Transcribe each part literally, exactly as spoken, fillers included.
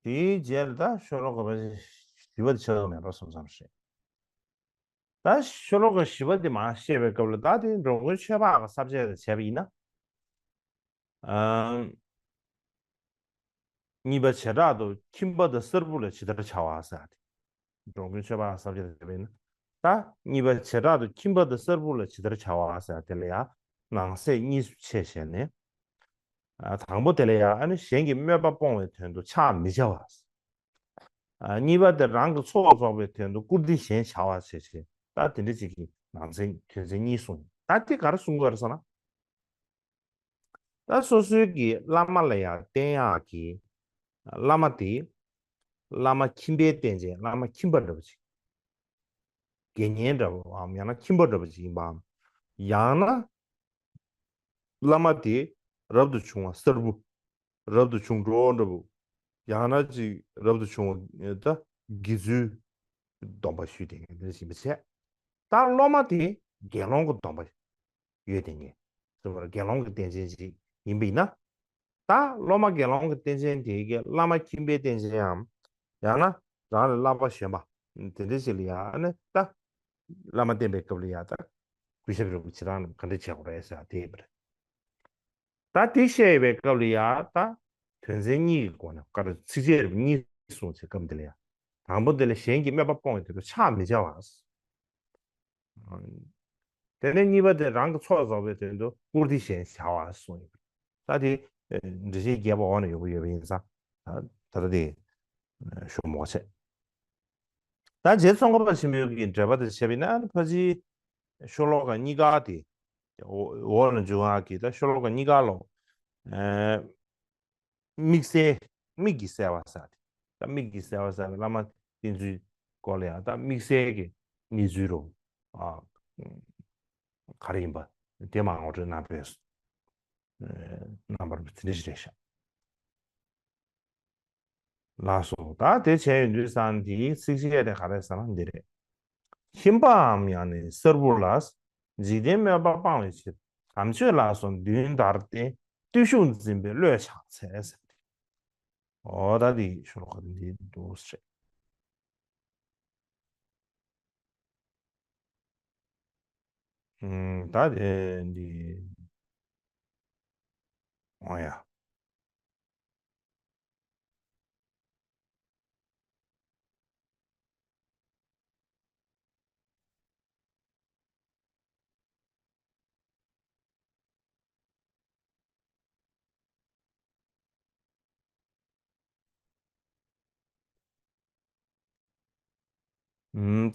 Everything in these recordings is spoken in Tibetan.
དེའི་རྗེས་ལ་ད་ཤོ་ལོ་ཀ་བཞི་པ་དེ་ཆགས་ཀྱི་མེད་པ་སོང་ཙམ་རེད། ད་ཤོ་ལོ་ཀ་བཞི་པ་དེ་མར་བཤད་པའི་སྐབས་ལ་ད་དེ་འགྲོ་མགོན་ཆོས་འཕགས་ཀྱི་ས་བཅད་དང་བྱས་པ་ཡིན་ན། ཨམ། གཉིས་པ་བྱེ་བྲག་ཏུ་ཁྱིམ་པ་དང་གསར་བུ་ལ་ཇི་ལྟར་བྱ་བ་ཟེར་ཏེ། འགྲོ་མགོན་ཆོས་འཕགས་ས་བཅད་དེ་བས་ན། ད་གཉིས་པ་བྱེ་བྲག་ཏུ་ཁྱིམ་པ་དང་གསར་བུ་ལ་ཇི་ལྟར་བྱ་བ་ཟེར་དེ་ལ་ཡང་ནང་གསེས་གཉིས་སུ་ཕྱེ་བྱས་ནས། ཨ། དང་པོ་དེ་ལ་ཡང་ཨ་ནི་གཞན་གྱི་དམོད་པ་སྤོང་བའི་དོན་དུ་ཕྱག་མི་བྱ་བ། ཨ། གཉིས་པ་དེ་རང་གི་ཚོགས་རྫོགས་པའི་དོན་དུ་བཀུར་སྟི་གཞན་བྱ་བ་བྱེད་ཅེས་ད་དེ་འདྲ་ཅིག་གི་ནང་ཚན་དོན་ཚན་གཉིས་གསུངས། ད་དེ་ག་རེ་གསུང་གི་ཡོད་རེད་ཟེར་ན། ད་སོ་སོའི་གི་བླ་མ་ལ་ཡང་བསྟེན་ཡག་གི་བླ་མ་དེ། བླ་མ་ཁྱིམ་པའི་རྟེན་ཅན། བླ་མ་ཁྱིམ་པ་འདྲ་པོ་ཅིག་དགེ་བསྙེན་འདྲ་པོའམ་ཡང་ན་ཁྱིམ་པ་འདྲ་པོ་ཅིག་ཡིན་པའམ། ཡང་ན་བླ་མ་དེ་རབ་ཏུ་བྱུང་བ་གསར་བུ། རབ་ཏུ་བྱུང་འགྲོ་འདྲ་པོ། ཡང་ན་ཅིག་རབ་ཏུ་བྱུང་བ་ད་དགེ་ཚུལ་སྡོམ་པ་ཞུས་ཏེ་དེ་འདྲ་ཞིག་མི་བྱེད། ད་སློབ་མ་དེ་དགེ་སློང་གི་སྡོམ་པ་ཡོད་དེ་ངེས། ཟེར་བར་དགེ་སློང་གི་རྟེན་ཅན་ཅིག་ཡིན་པ་ཡིན་ན། ད་སློབ་མ་དགེ་སློང་གི་རྟེན་ཅན་དེ་གའི་བླ་མ་ཁྱིམ་པའི་རྟེན་ཅན་ཡང་། ཡང་ན་རང་ལས་བསླབ་པ་གཞོན་པ་དེ་འདྲ་ཞིག་ལ་ཡང་ནི་ད་བླ་མ་བསྟེན་པའི་སྐབས་ལ་ཡང་ད་གུས་ཞབས་རིན་པོ་ཆེ་རང་ག་འདྲ་བྱེད་དགོས་རེད་ཟེར་དེ་ཡིན་པ་རེད། ད་དེ་བཤད་ཡོད་པའི་སྐབས་ལ་ཡང་ད་དོན་ཚན་གཉིས་ཀྱི་སྒོ་ནས་བཀར། ཚིགས་བཅད་རིམ་གཉིས་གསུངས་ཚེ་སྐབས་འདི་ལ་ཡང་། དང་པོ་འདི་ལ་གཞན་གྱི་དམོད་པ་སྤོང་བའི་དོན་དུ་ཕྱག་མི་བྱ་བ། དེ་ནས་གཉིས་པ་དེ་རང་གི་ཚོགས་རྫོགས་པའི་དོན་དུ་བཀུར་སྟི་གཞན་བྱ་བ་གསུངས་ཡོད། ད་དེ་འགྲེལ་བཤད་རྒྱས་པ་འོག་ན་ཡོང་གི་ཡོད་པ་ཡིན་ཙང་ད་ད་ལྟ་དེ་ཞུ་མོ་ཆེ། ད་རྗེ་ཙོང་ཁ་པ་ཆེན་པོའི་གི་འགྲེལ་པ་དེ་བྱས་པ་ཡིན་ན་ཕལ་ཆེར་ཤོ་ལོ་ཀ་གཉིས་ཀ་དེ་འོག་ལ་འཇུག་ཡག་གི་ད་ཤོ་ལོ་ཀ་གཉིས་ཀ་ལོ། དམིགས་བསལ། དམིགས་ཀྱིས་བསལ་བ་ཟེར་ཏེ། ད་དམིགས་ཀྱིས་བསལ་བ་ཟེར་ན་བླ་མ་བསྟེན་ཚུལ་སྐོར་ལ་ཡང་ད་དམིགས་བསལ་གྱི་གནས་ཚུལ་རུ། ཨ། ག་རེ་ཡིན་པ་དེ་མར་ངོ་སྤྲོད་གནང་བས། གནང་བར་དེ་འདྲ་ཞིག་རེད་ཤག་ལགས་སོ། ད་དེ་བྱས་ཡོང་དུས་ཙང་འདིའི་ཚིགས་བཅད་དེ་ག་རེ་ཟེར་ན་འདི་རེད། ཁྱིམ་པའམ་ཡང་ན་གསར་བུ་ལ། འཇིག་རྟེན་དམོད་པ་སྤང་བའི་ཕྱིར། དམ་ཆོས་ལ་སོགས་མདུན་བདར་ཏེ། བརྟུལ་ཞུགས་འཛིན་པའི་བློས་ཕྱག་འཚལ་ཟེར་ཏེ། འོ་ད་འདི་ཤོ་ལོ་ཀ་འདི་འདུག་ཟེར། ཨུམ། ད་དེ་འདི། འོ་ཡ།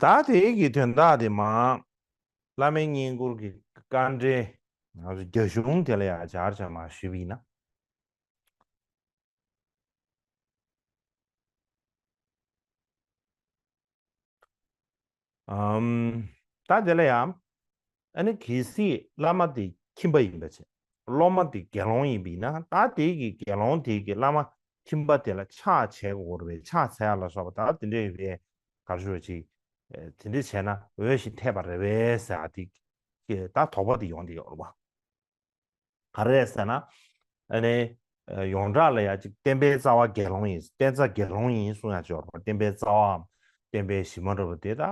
ད་དེའི་གི་དོན་དག་དེ་མ། བླ་མའི་བསྙེན་བཀུར་གྱི་དཀའ་འགྲེལ་རྒྱ་གཞུང་དེ་ལ་ཡང་སྦྱར་བྱས་མ་ཞུས་པ་ཡིན་ན། ཨམ། ད་དེ་ལ་ཡང་། ཨ་ནི་གལ་སྲིད་བླ་མ་དེ་ཁྱིམ་པ་ཡིན་པ་བྱས། སློབ་མ་དེ་དགེ་སློང་ཡིན་པ་ཡིན་ན་ད་དེ་གི་དགེ་སློང་དེ་གི་བླ་མ་ཁྱིམ་པ་དེ་ལ་ཕྱག་བྱེད་དགོས་རེད་པས། ཕྱག་འཚལ་ལ་སོགས་པ་ད་དེ་འདྲ་ཡོད་པས་ག་རེ་ཞུ་བ་ཅིག་དེ་འདྲ་བྱས་ན་འོས་ཤིང་འཐད་པ་རེད་པས་ཟེར་ཨ་དེ་གི་ད་དོགས་པ་དེ་ཡོང་དེ་ཡོད་རེད་པ། ག་རེ་རེད་ཟེར་ན། ཨ་ནི། ཡོངས་གྲགས་ལ་ཡ་གཅིག་བསྟན་པའི་རྩ་བ་དགེ་སློང་ཡིན། བསྟན་རྩ་དགེ་སློང་ཡིན་གསུང་ཡ་ཅིག་ཡོད་རེད་པ། བསྟན་པའི་རྩ་བའམ་བསྟན་པའི་གཞི་མ་འདྲ་པོ་དེ་ད།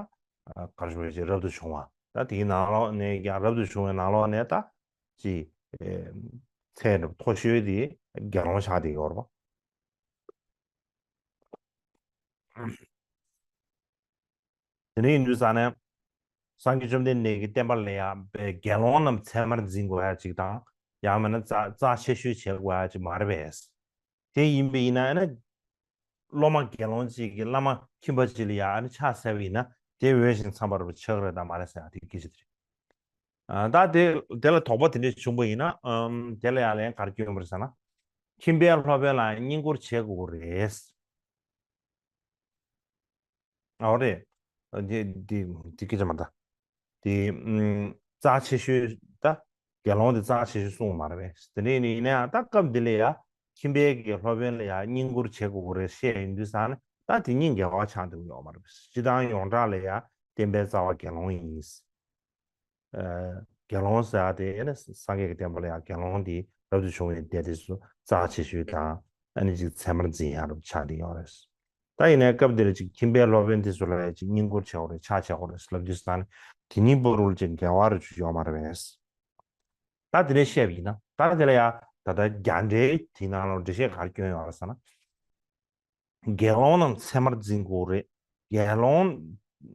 ག་རེ་ཞུ་བ་ཅིག་རབ་ཏུ་བྱུང་བ། ད་དེའི་ནང་ལོགས་ནས་ཀྱང་རབ་ཏུ་བྱུང་བའི་ནང་ལོགས་ནས་ད། ཅིག་ཚད་འདྲ་པོ་མཐོ་ཤོས་དེ་དགེ་སློང་ཆགས་བསྡད་ཡོད་རེད་པ། དེ་འདྲ་ཡིན་དུས་ཙང་ནས། སངས་རྒྱས་བཅོམ་ལྡན་འདས་ཀྱི་བསྟན་པ་ལ་ཡང་དགེ་སློང་རྣམས་ཚད་མར་འཛིན་དགོས་ཡ་གཅིག་དང་། ཡང་མིན་ན་རྩ་རྩ་ཆེ་ཤོས་བྱེད་དགོས་ཡ་གཅིག་མ་རེད་པས། དེ་ཡིན་པ་ཡིན་ན་ཨ་ནི། སློབ་མ་དགེ་སློང་གཅིག་གིས་བླ་མ་ཁྱིམ་པ་གཅིག་ལ་ཡང་ཨ་ནི་ཕྱག་འཚལ་བ་ཡིན་ན་དེ་འོས་ཤིང་འཚམས་པ་རེད་པ་ཆགས་ཀྱི་རེད་དམ་མ་རེད་ཟེར་ཡ་དེ་སྐད་ཆ་དེ་རེད། ཨ། ད་དེ་དེ་ལ་དོགས་པ་དེ་འདྲ་བྱུང་པ་ཡིན་ན། ཨམ། དེ་ལ་ཡང་ལན་ག་རེ་སྐྱོན་པ་རེད་ཟེར་ན། ཁྱིམ་པས་སློབ་དཔོན་ལ་བསྙེན་བཀུར་བྱེད་དགོས་རེད། ཨོ་རེད། འདི་འདི་འདི་སྐད་ཆ་མ་རེད། དེ་ཨུམ། རྩ་ཆེ་ཤོས་ད། དགེ་སློང་དེ་རྩ་ཆེ་ཤོས་གསུངས་མ་རེད་པས། དེ་ནས་ཡིན་ན་ཡང་ད་སྐབས་འདི་ལ་ཡང་ཁྱིམ་པས་ཀྱི་སློབ་དཔོན་ལ་ཡང་བསྙེན་བཀུར་བྱེད་དགོས་རེད་བཤད་ཡོང་དུས་ཙང་ནས་ད་དེ་གཉིས་འགལ་བ་ཆགས་འདུག་ཡོད་མ་རེད་པས། སྤྱིར་བཏང་ཡོངས་གྲགས་ལ་ཡང་བསྟན་པའི་རྩ་བ་དགེ་སློང་ཡིན། ཨ། དགེ་སློང་ཟེར་ཡ་དེ་ནི་སངས་རྒྱས་ཀྱི་བསྟན་པ་ལ་ཡང་དགེ་སློང་དེ་རབ་ཏུ་བྱུང་བའི་སྡེ་དེ་ཚོ་རྩ་ཆེ་ཤོས་དང་ ཨ་ནི་ཅིག་ཚད་མར་འཛིན་ཡག་རུ་ཆགས་བསྡད་ཡོད་རེད། ད་ཡིན་ནའི་སྐབས་འདིར་ཅིག་ཁྱིམ་པའི་སློབ་དཔོན་དེ་ཚོ་ལ་ཅིག་བསྙེན་བཀུར་བྱེད་དགོས་རེད། ཕྱག་བྱེད་དགོས་རེད་ལབ་དུས་ཙང་ནས་དེ་གཉིས་བར་དུ་ཅིག་འགལ་བ་རུ་ཅིག་ཡོད་མ་རེད་པས། ད་དེ་ནས་བཤད་པ་ཡིན་ན། ད་དེ་ལ་ཡ་ད་ལྟ་རྒྱ་འགྲེལ་དེའི་ནང་ལ་འགྲེལ་བཤད་ག་རེ་བསྐྱོན་ཡོད་རེད་ཟེར་ན། དགེ་སློང་རྣམས་ཚད་མར་འཛིན་དགོས་རེད། དགེ་སློང་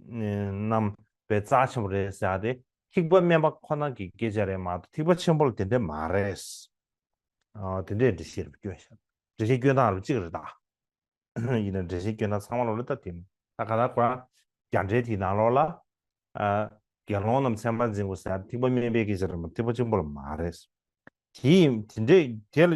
རྣམས་པའི་རྩ་ཆེན་པོ་རེད་ཟེར་ཡ་དེ་ཐེག་པ་དམན་པ་ཁོ་ན་གི་སྐད་ཆ་རེད་མ་གཏོགས་ཐེག་པ་ཆེན་པོ་ལ་དེ་འདྲ་མ་རེད། ཨ། དེ་འདྲའི་འགྲེལ་བཤད་རེ་བསྐྱོན་ཤག་འགྲེལ་བཤད་སྐྱོན་སྟངས་རེ་གཅིག་རེད་ད། ཡིན་ན་འགྲེལ་བཤད་སྐྱོན་སྟངས་ཚང་མ་ལོག་ལ་ལྟ་དེ་མིན། ད་ག་ད་ཁོ་རང་རྒྱ་འགྲེལ་དེའི་ནང་ལོགས་ལ། ཨ། དགེ་སློང་རྣམས་ཚད་མར་འཛིན་དགོས་ཟེར་ཐེག་པ་དམན་པའི་སྐད་ཆ་རེད་མ་གཏོགས་ཐེག་པ་ཆེན་པོ་ལ་མ་རེད། དེ་ཡིན་དེ་འདྲས་དེ་ལ་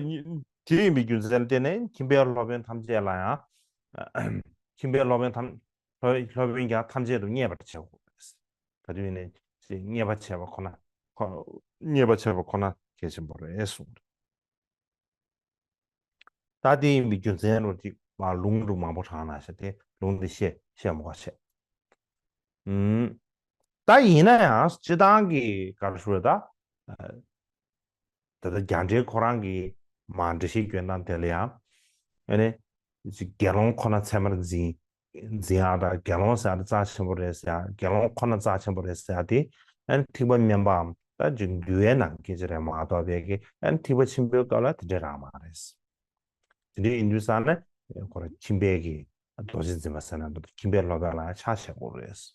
དེ་ཡིན་པའི་རྒྱུ་མཚན་ལ་བརྟེན་ནས་ཁྱིམ་པའི་སློབ་དཔོན་ཐམས་ཅད་ལ་ཡང་། ཁྱིམ་པའི་སློབ་དཔོན་ཐམས་སློབ་སློབ་དཔོན་ཀྱང་ཐམས་ཅད་དུ་མཉེས་པར་བྱེད་དགོས། ག་དུས་ཡིན་ནའི་མཉེས་པ་བྱེད་པ་ཁོ་ན་ཁོ་མཉེས་པ་བྱེད་པ་ཁོ་ན་གལ་ཆེན་པོ་རེད་གསུངས། ད་དེ་ཡིན་པའི་རྒྱུ་མཚན་རུ་ཅིག་མ་ལུང་རུ་མང་པོ་དྲངས་ན་ཤ་དེ་ལུང་དེ་བཤད་བཤད་མ་དགོས་བྱས། ཨུམ། ད་ཡིན་ན་ཡང་སྤྱི་བཏང་གི་ག་རེ་ཞུ་རེད་ད། ད་ལྟ་རྒྱ་འགྲེལ་ཁོ་རང་གི་མ་འགྲེལ་བཤད་སྐྱོན་སྟངས་དེ་ལ་ཡང་། ཨ་ནི། ཅིག་དགེ་སློང་ཁོ་ན་ཚད་མར་འཛིན། འཛིན་ཡག་དང་དགེ་སློང་ཟེར་ཡག་དེ་རྩ་ཆེན་པོ་རེད་ཟེར་ཡག་དགེ་སློང་ཁོ་ན་རྩ་ཆེན་པོ་རེད་ཟེར་ཡག་དེ། ཨ་ནི་ཐེག་པ་དམན་པའམ་ད་ཅིག་འདུལ་བའི་ནང་སྐད་ཆ་རེད་མ་གཏོགས་པའི་གི་ཨ་ནི་ཐེག་པ་ཆེན་པོའི་སྐབས་ལ་དེ་འདྲ་རང་མ་རེད། དེ་འདྲ་ཡིན་དུས་ཙང་ནས་ཁོ་རང་ཁྱིམ་པའི་གི་རྡོ་རྗེ་འཛིན་པ་ཟེར་ན་འདུག་ཁྱིམ་པའི་སློབ་དཔོན་ལ་ཕྱག་བྱེད་དགོས་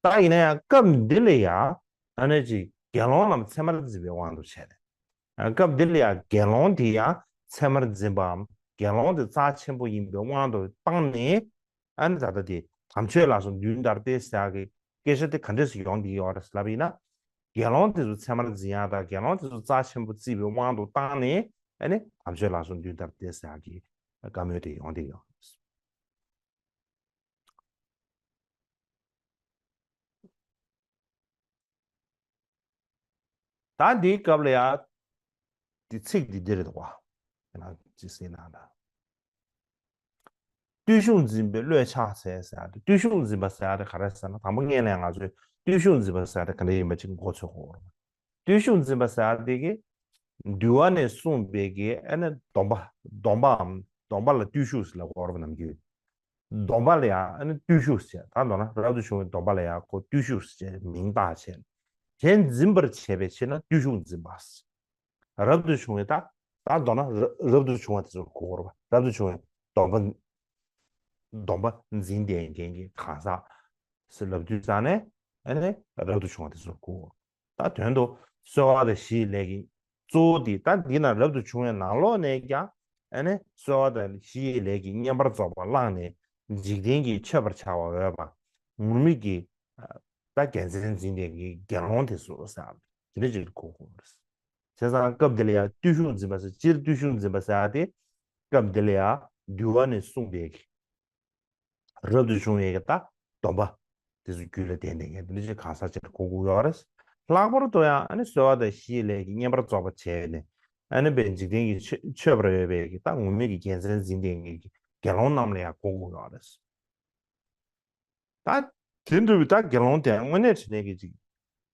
རེད། ད་ཡིན་ན་ཡང་སྐབས་འདི་ལ་ཡང་ཨ་ནི་ཅིག་དགེ་སློང་རྣམས་ཚད་མར་འཛིན་པའི་དབང་དུ་བྱས་ནས། སྐབས་འདི་ལ་ཡང་དགེ་སློང་དེ་ཡང་ཚད་མར་འཛིན་པའམ་དགེ་སློང་དེ་རྩ་ཆེན་པོ་ཡིན་པའི་དབང་དུ་བཏང་ནས། ཨ་ནི་ད་ལྟ་དེ་དམ་ཆོས་ལ་སོགས་མདུན་བདར་ཏེ་ཟེར་ཡག་གི་སྐད་ཆ་དེ་ག་འདྲས་སུ་ཡོང་གི་ཡོད་རེད་ལབ་ཡིན་ན། དགེ་སློང་དེ་ཚོ་ཚད་མར་འཛིན་ཡག་དང་དགེ་སློང་དེ་ཚོ་རྩ་ཆེན་པོ་བརྩིས་པའི་དབང་དུ་བཏང་ནས་ཨ་ནི་དམ་ཆོས་ལ་སོགས་མདུན་བདར་ཏེ་ཟེར་ཡག་གི་བཀའ་མོལ་དེ་ཡོང་གི་ཡོད་རེད། ད་འདིའི་སྐབས་ལ་ཡང་འདི་ཚིག་འདི་འདི་རེད་འདུག་བ། ཡང་ན་ཅི་ཟེར་ན་ད། བརྟུལ་ཞུགས་འཛིན་པའི་བློས་ཕྱག་འཚལ་ཟེར་ཡག་དེ། བརྟུལ་ཞུགས་འཛིན་པ་ཟེར་ཡག་དེ་ག་རེ་ཟེར་ན། དང་པོ་སྔོན་ལ་ང་ཚོས་བརྟུལ་ཞུགས་འཛིན་པ་ཟེར་ཡག་དེ་ག་འདྲ་ཡིན་པ་ཅིག་མགོ་ཚོད་དགོས་རེད། བརྟུལ་ཞུགས་འཛིན་པ་ཟེར་ཡག་དེ་གི་འདུལ་བ་ནས་གསུངས་པའི་གི་ཨ་ནི་སྡོམ་པ། སྡོམ་པའམ་སྡོམ་པ་ལ་བརྟུལ་ཞུགས་ཟེར་ལབ་དགོས་རེད་པ་ནམ་རྒྱུན། སྡོམ་པ་ལ་ཡང་ཨ་ནི་བརྟུལ་ཞུགས་ཟེར། ད་མདོར་ན་རབ་ཏུ་བྱུང་བའི་སྡོམ་པ་ལ་ཡང་ཁོ་བརྟུལ་ཞུགས་ཟེར་མིང་བཏགས་བྱས། དེ་འཛིན་པར་བྱེད་པའི་ཕྱིར་ན་བརྟུལ་ཞུགས་འཛིན་པ་ཟེར། རབ་ཏུ་བྱུང་བའི་ད་ད་མདོར་ན་ར་རབ་ཏུ་བྱུང་བ་དེ་ཚོར་གོ་དགོས་རེད་པ། རབ་ཏུ་བྱུང་བའི་སྡོམ་པ། སྡོམ་པ་འཛིན་བསྡད་མཁན་གྱི་གང་ཟག་ཟེར་ལབ་དུས་ཙང་ནས་ཨ་ནི་རབ་ཏུ་བྱུང་བ་དེ་ཚོར་གོ་དགོས། ད་དོན་དུ་གསོལ་བ་དང་བཞི་ཡི་ལས་ཀྱི་གཙོ་བོ་འདི་ད་འདི་ན་རབ་ཏུ་བྱུང་བའི་ནང་ལོགས་ནས་ཀྱང་ཨ་ནི་གསོལ་བ་དང་བཞི་ཡི་ལས་ཀྱི་བསྙེན་པར་རྫོགས་པ་བླངས་ནས་འཇིག་རྟེན་གྱི་མཆོད་པར་བྱ་བ་འོས་པ་ངུར་སྨྲིག་གི་ད་རྒྱལ་མཚན་འཛིན་པའི་གི་དགེ་སློང་དེ་ཚོ་ཟེར་དེ་འདྲ་ཅིག་གོ་དགོས་རེད། བྱས་ཙང་སྐབས་འདི་ལ་ཡང་བརྟུལ་ཞུགས་འཛིན་པ་ཟེར། སྤྱིར་བརྟུལ་ཞུགས་འཛིན་པ་ཟེར་ཡག་དེ་སྐབས་འདི་ལ་ཡང་འདུལ་བ་ནས་གསུངས་པའི་གི་རབ་ཏུ་བྱུང་བའི་གི་ད་སྡོམ་པ་དེ་ཚོ་རྒྱུད་ལ་ལྡན་ནས་ངས་འདི་འདྲ་ཅིག་གང་ཟག་ཅིག་ལ་གོ་དགོས་ཡོད་རེད། ལྷག་པར་དུ་ཡང་ཨ་ནི་གསོལ་བ་དང་བཞི་ཡི་ལས་ཀྱི་བསྙེན་པར་རྫོགས་པ་བྱས་ནས་ཨ་ནི་དཔེ་འཇིག་རྟེན་གྱི་མཆོད་མཆོད་པར་འོས་པའི་གི་ད་ངུར་སྨྲིག་གི་རྒྱལ་མཚན་འཛིན་བསྡད་མཁན་གྱི་དགེ་སློང་རྣམས་ལ་ཡང་གོ་དགོས་ཡོད་རེད། ད་དེ་འདྲ་བའི་ད་དགེ་སློང་དེ་དངོས་གནས་དྲང་གནས་ཀྱི་ཅིག་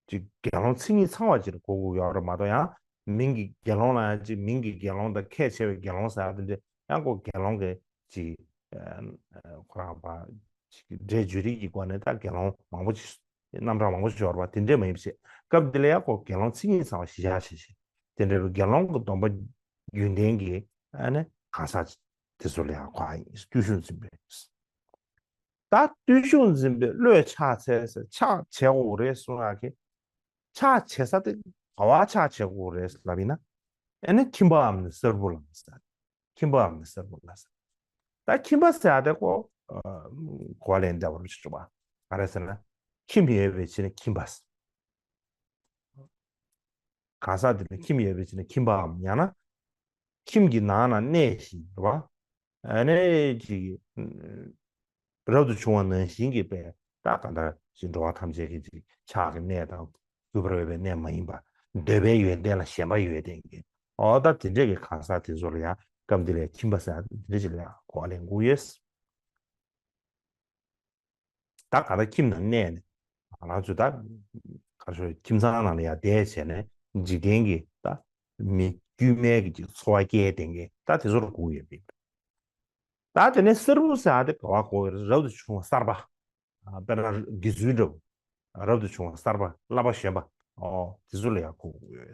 ཅིག་དགེ་སློང་མཚན་ཉིད་ཚང་བ་ཅིག་ལ་གོ་དགོས་ཡོད་རེད་མ་གཏོགས། ཡང་མིང་གི་དགེ་སློང་ལ་ཡང་ཅིག་མིང་གི་དགེ་སློང་དང་ཁས་འཆེ་བའི་དགེ་སློང་ཟེར་ཡག་དེ་འདྲ་ཡང་ཁོ་དགེ་སློང་གི་ཅིག་ཨ་ཨ་ཁོ་རང་པ་ཅིག་སྒྲས་བརྗོད་རིགས་ཀྱི་སྒོ་ནས་ད་དགེ་སློང་མང་པོ་ཅིག་རྣམ་གྲངས་མང་པོ་ཅིག་ཡོད་རེད་པ། དེ་འདྲ་མ་ཡིན་པ་བྱས་སྐབས་འདི་ལ་ཡང་ཁོ་དགེ་སློང་མཚན་ཉིད་ཚང་བ་གཞི་བཞག་བྱས་བྱས་དེ་འདྲ་བའི་དགེ་སློང་གི་སྡོམ་པ་རྒྱུན་ལྡན་གྱི་ཨ་ནི་གང་ཟག་དེ་ཚོ་ལ་ཡང་ཁོ་ཨ་ཡིན་བརྟུལ་ཞུགས་འཛིན་པའི། ད་བརྟུལ་ཞུགས་འཛིན་པའི་བློས་ཕྱག་འཚལ་ཟེར། ཕྱག་བྱེད་དགོས་རེད་གསུང་ཡག་གི་ཕྱག་བྱེད་ས་དེ་ག་བ་ཕྱག་བྱེད་དགོས་རེད་ལབ་ཡིན་ན། ཨ་ནི་ཁྱིམ་པའམ་ནི་གསར་བུ་ལ་ཟེར། ཁྱིམ་པའམ་ནི་གསར་བུ་ལ་ཟེར། ད་ཁྱིམ་པ་ཟེར་ཡག་དེ་ཁོ་ཨ་གོ་བ་ལེན་བདེ་བ་རུ་ཆུ་ཆུ་བ་ག་རེ་ཟེར་ན། ཁྱིམ་ཡོད་པའི་ཕྱིར་ན་ཁྱིམ་པ་ཟེར། གང་ཟག་དེ་ལ་ཁྱིམ་ཡོད་པའི་ཕྱིར་ན་ཁྱིམ་པའམ་ཡང་ན་ཁྱིམ་གྱི་ནང་ན་གནས་ཤིང་རེད་བ། ཨ་ནི་ཅིག་རབ་ཏུ་བྱུང་བ་ནང་བཞིན་གྱི་དཔེ་ད་ག་འདྲ་ཞིག་འགྲོ་བ་ཐམས་ཅད་ཀྱི་ཅིག་ཕྱག་གི་གནས་དང་གུས་པར་འོས་པའི་གནས་མ་ཡིན་པ། འདོད་པའི་ཡོན་ཏན་ལ་ཞེན་པ་ཡོད་བསྡད་མཁན། འོ་ད་དེ་འདྲས་ཀྱི་གང་ཟག་དེ་ཚོ་ལ་ཡང་སྐབས་འདི་ལ་ཁྱིམ་པ་ཟེར་དེ་འདྲས་ཅིག་ལ་ཡང་གོ་བ་ལེན་དགོས་ཡོད། ད་ག་ད་ཁྱིམ་ནང་གནས་ནས་ང་རང་ཚོ་ད་ག་རེ་ཞུ་ཁྱིམ་ཚང་ནང་ལ་ཡང་བསྡད་བྱས་ནས་འཇིག་རྟེན་གྱི་ད་མི་ དཀྱུས་མའི་གི་ཅིག་འཚོ་བ་སྐྱེལ་བསྡད་མཁན་ད་དེ་ཚོ་ལ་གོ་གི་ཡོད་པ་ཡིན། ད་དེ་ནས་གསར་བུ་ཟེར་ཡ་དེ་ག་བ་གོ་གི་རེད། རབ་ཏུ་བྱུང་བ་གསར་པ། ཨ། དཔེར་ན་དགེ་ཚུལ་འདྲ་བོ། རབ་ཏུ་བྱུང་བ་གསར་པ། བསླབ་པ་གཞོན་པ། ཨོ། དེ་ཚོ་ལ་ཡང་གོ་གི་ཡོད།